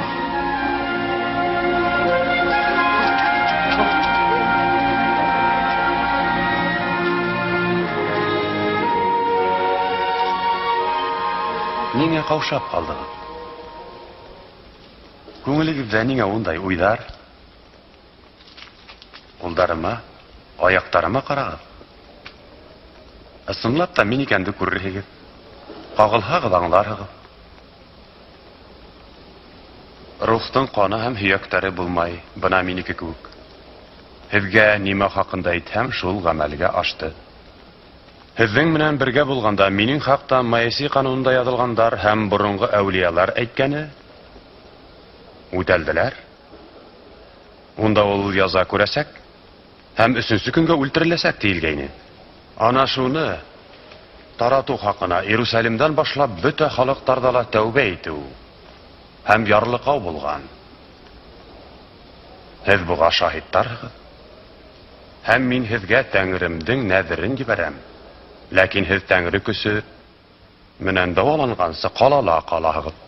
Ниңә ҡаушап ҡалдығыҙ? Күңелегеҙҙә ниңә ундай уйҙар? Ҡулдарыма, аяҡтарыма ҡарағыҙ. Ысынлап та мин икәнде күрерһегеҙ. Ҡағылһағыҙ аңларһығыҙ. Рухтың ҡаны һәм һөйәктәре булмай, бына минеке кеүек. Һеҙгә нимә хаҡында әйтһәм, шул ғәмәлгә ашты. Һеҙҙең менән бергә булғанда минең хаҡта Моисей ҡанунында яҙылғандар һәм боронғо әүлиәләр әйткәне үтәлделәр. Унда ул яза күрәсәк һәм өсөнсө көнгә үлтереләсәк тиелгәйне. Ана шуны таратыу хаҡына Иерусалимдан башлап бөтә халыҡтарҙа ла тәүбә итеү һәм ярлыҡау булған. Һеҙ быға шаһиттарһығыҙ. Һәм мин һеҙгә Тәңремдең нәҙерен ебәрәм. Ләкин һеҙ Тәңре көсө менән дауаланғансы ҡалала ҡалаһығыҙ.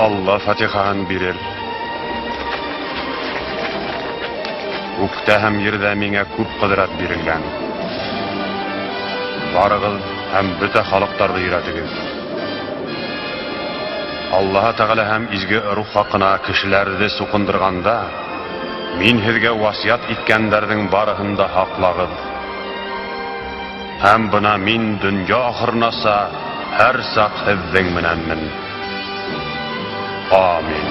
Алла фатихаһын бирер. Күктә һәм ерҙә миңә күп ҡөҙрәт бирелгән. Барығыҙ һәм бөтә халыҡтарҙы өйрәтегеҙ. Аллаһы Тәғәлә һәм изге рух хаҡына кешеләрҙе суҡындырғанда, мин һеҙгә васият иткәндәрҙең барыһын да һаҡлағыҙ. Һәм бына мин донъя ахырынаса һәр саҡ һеҙҙең менәнмен. Амин.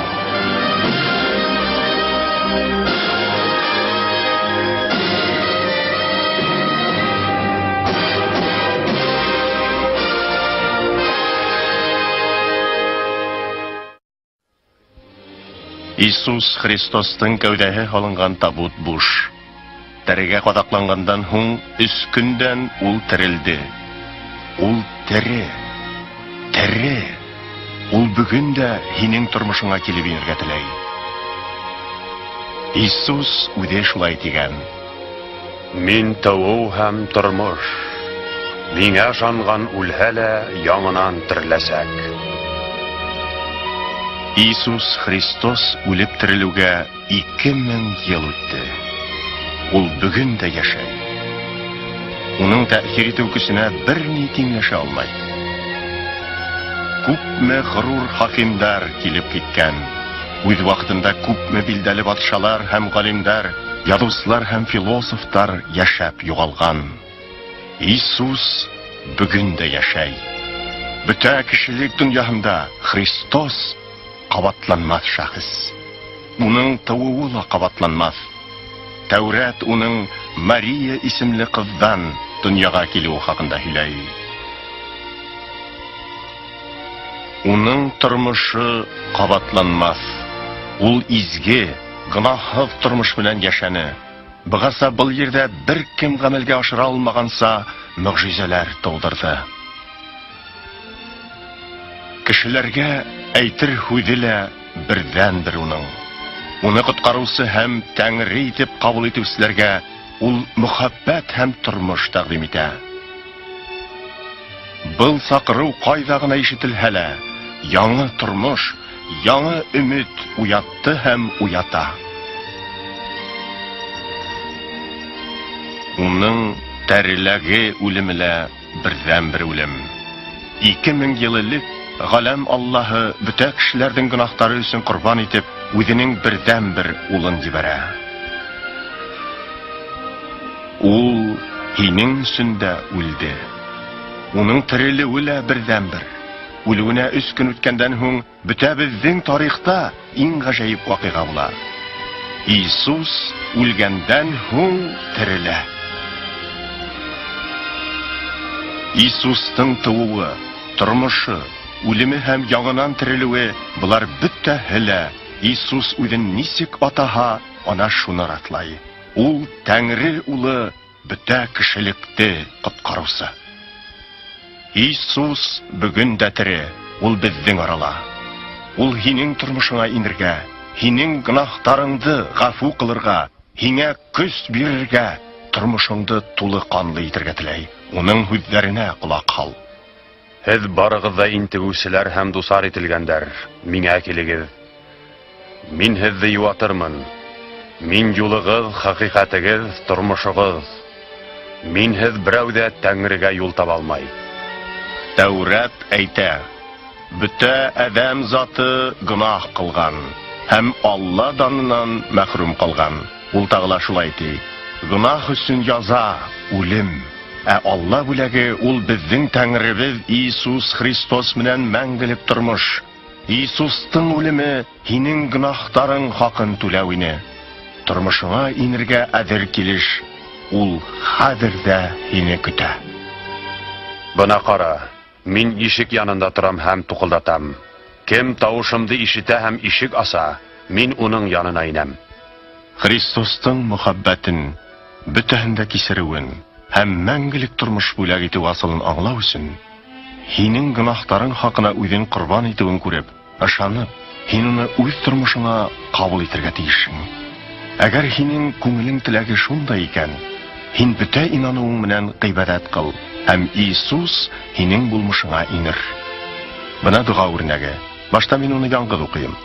Иисус Христостың кәүҙәһе һалынған табут буш. Тәрегә ҡаҙаҡланғандан һуң 3 көндән ул терелде. Ул тере. Тере. Ул бөгөн дә һинең тормошоңа килеп инергә теләй. Иисус үҙе шулай тигән. Мин тыуыу һәм тормош. Миңә ышанған үлһә лә яңынан тереләсәк. Иисус Христос үлеп терелеүгә 2000 йыл үтте. Ул бөгөн дә йәшәй. Уның тәьҫир итеү көсөнә бер ни тиңләшә алмай. Күпме ғорур хакимдар килеп киткән. Үҙ ваҡытында күпме билдәле батшалар һәм ғалимдар, яҙыусылар һәм философтар йәшәп юғалған. Иисус бөгөн дә йәшәй. Бөтә кешелек донъяһында Христос ҡабатланмаҫ шәхес. Уның тыуыуы ла ҡабатланмаҫ. Тәүрәт уның Мария исемле ҡыҙҙан донъяға килеүе хаҡында һөйләй. Уның тормошо ҡабатланмаҫ. Ул изге, гонаһһыҙ тормош менән йәшәне. Бығаса был ерҙә бер кем ғәмәлгә ашыра алмағанса мөғжизәләр тыуҙырҙы. Кешеләргә әйтер һүҙе лә берҙән-бер уның. Уны ҡотҡарыусы һәм Тәңре итеп ҡабул итеүселәргә ул мөхәббәт һәм тормош тәҡдим итә. Был саҡырыу ҡайҙа ғына ишетелһә лә, яңы тормош, яңы өмөт уятты һәм уята. Уның тәреләге үлеме лә берҙән-бер үлем. 2000 йыл элек ғаләм Аллаһы бөтә кешеләрҙең гонаһтары өсөн ҡорбан итеп, үзенең бердәнбер улын җибәрә. Ул һинең өчен дә үлде. Уның терелүе лә бердәнбер. Үлүенә өч көн үткәндән һуң бөтә безнең тарихта иң гаҗәеп вакыйга була. Иисус үлгәндән һуң терелә. Иисустың тууы, тормышы, үлеме һәм яңынан терелүе болар бөтәһе лә Иисус үзен ничек атаһа, ана шуны раслай. Ул Тәңре улы, бөтә кешелекте коткаручы. Иисус бүген дә тере, ул безнең арала. Ул һинең тормышыңа инергә, һинең гөнаһтарыңды гафу кылырга, һиңә көч бирергә, тормышыңды тулы канлы итергә теләй. Уның һүҙҙәренә колак һал. Һеҙ барығыҙ ҙа интегеүселәр һәм дусар ителгәндәр, миңә килегеҙ. Мин һеҙҙе йыуатырмын. Мин юлығыҙ, хәҡиҡәтегеҙ, тормошоғоҙ. Минһеҙ берәү ҙә Тәңрегә юл таба алмай. Тәүрәт әйтә: бөтә әҙәм заты гөнаһ ҡылған һәм Алла данынан мәхрүм ҡалған. Ул тағы ла шулай ти: гөнаһ өсөн яза үлем, ә Алла бүләге ул беҙҙең Тәңребеҙ Иисус Христос менән мәңгелек тормош. Иисустың үлеме һинең гөнаһтарың хаҡын түләү ине. Тормошоңа инергә әҙер килеш, ул хәҙер ҙә һине көтә. Бына ҡара, мин ишек янында торам һәм туҡылдатам. Кем тауышымды ишетә һәм ишек аса, мин уның янына инәм. Христостың мөхәббәтен, бөтәһен дә кисереүен һәм мәңгелек тормош бүләк итеү асылын аңлау өсөн, һинең гөнаһтарың хаҡына үҙен ҡорбан итеүен күреп, ышанып, һин уны үҙ тормошоңа ҡабул итергә тейешһең. Әгәр һинең күңелең теләге шундай икән, һин бөтә инаныуың менән ғибәҙәт ҡыл, һәм Иисус һинең булмышыңа инер. Бына доға үрнәге. Башта мин уны яңғыҙ уҡыйым.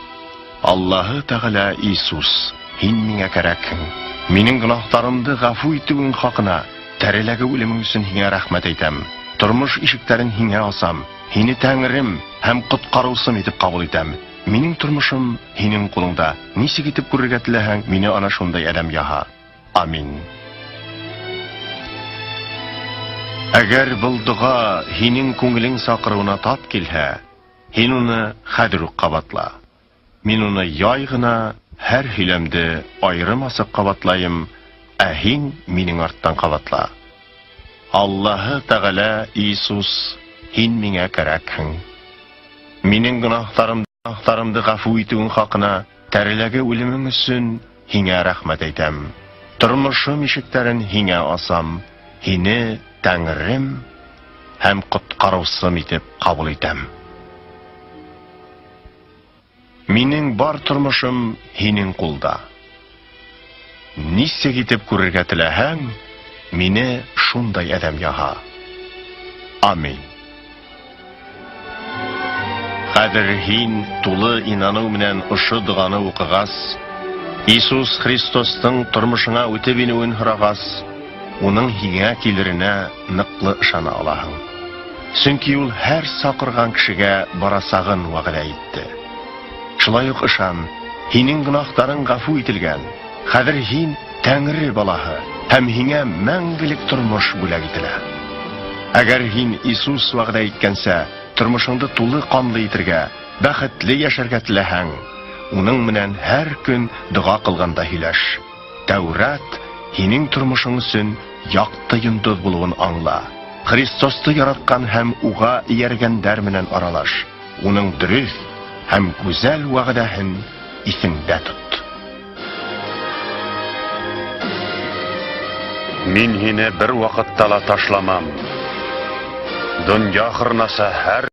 Аллаһы Тәғәлә Иисус, һин миңә кәрәкһең. Минең гөнаһтарымды ғәфү итеүең хаҡына, тәреләге үлемең өсөн һиңә рәхмәт әйтәм. Тормош ишектәрен һиңә асам, һине Тәңрем һәм ҡотҡарыусым итеп ҡабул итәм. Минең тормошом һинең ҡулыңда. Нисек итеп күрергә теләһәң, мине ана шундай әҙәм яһа. Амин. Әгәр был доға һинең күңелең саҡырыуына тап килһә, һин уны хәҙер үк ҡабатла. Мин уны яй ғына һәр һөйләмде айырым асыҡ ҡабатлайым, ә һин минең арттан ҡабатла. Аллаһы Тәғәлә Иисус, һин миңә кәрәкһең. Минең гөнаһтарымды ғәфү итеүең хаҡына, тәреләге үлемең өсөн һиңә рәхмәт әйтәм. Тормошом ишектәрен һиңә асам, һине Тәңрем һәм ҡотҡарыусым итеп ҡабул итәм. Минең бар тормошом һинең ҡулда. Нисек итеп күрергә теләһәң, мине шундай әҙәм яһа. Амин. Хәҙер һин тулы инаныу менән ошо доғаны уҡығас, Иисус Христостың тормошоңа үтеп инеүен һорағас, уның һиңә килеренә ныҡлы ышана алаһың. Сөнки ул һәр саҡырған кешегә барасағын вәғәҙә итте. Шулай уҡ ышан, һинең гөнаһтарың ғәфү ителгән. Хәҙер һин Тәңре балаһы һәм һиңә мәңгелек тормош бүләк ителә. Әгәр һин Иисус вәғәҙә иткәнсә, тормошоңдо тулы ҡанлы итергә, бәхетле йәшәргә теләһәң, уның менән һәр көн доға ҡылғанда һөйләш. Тәүрәт һинең тормошоң өсөн яҡты йондоҙ булыуын аңла. Христосты яратҡан һәм уға эйәргәндәр менән аралаш. Уның дөрөҫ һәм гүзәл вәғәҙәһен иҫеңдә тот. Мин һине бер ваҡытта ла ташламам. Донъя ахырынаса һәр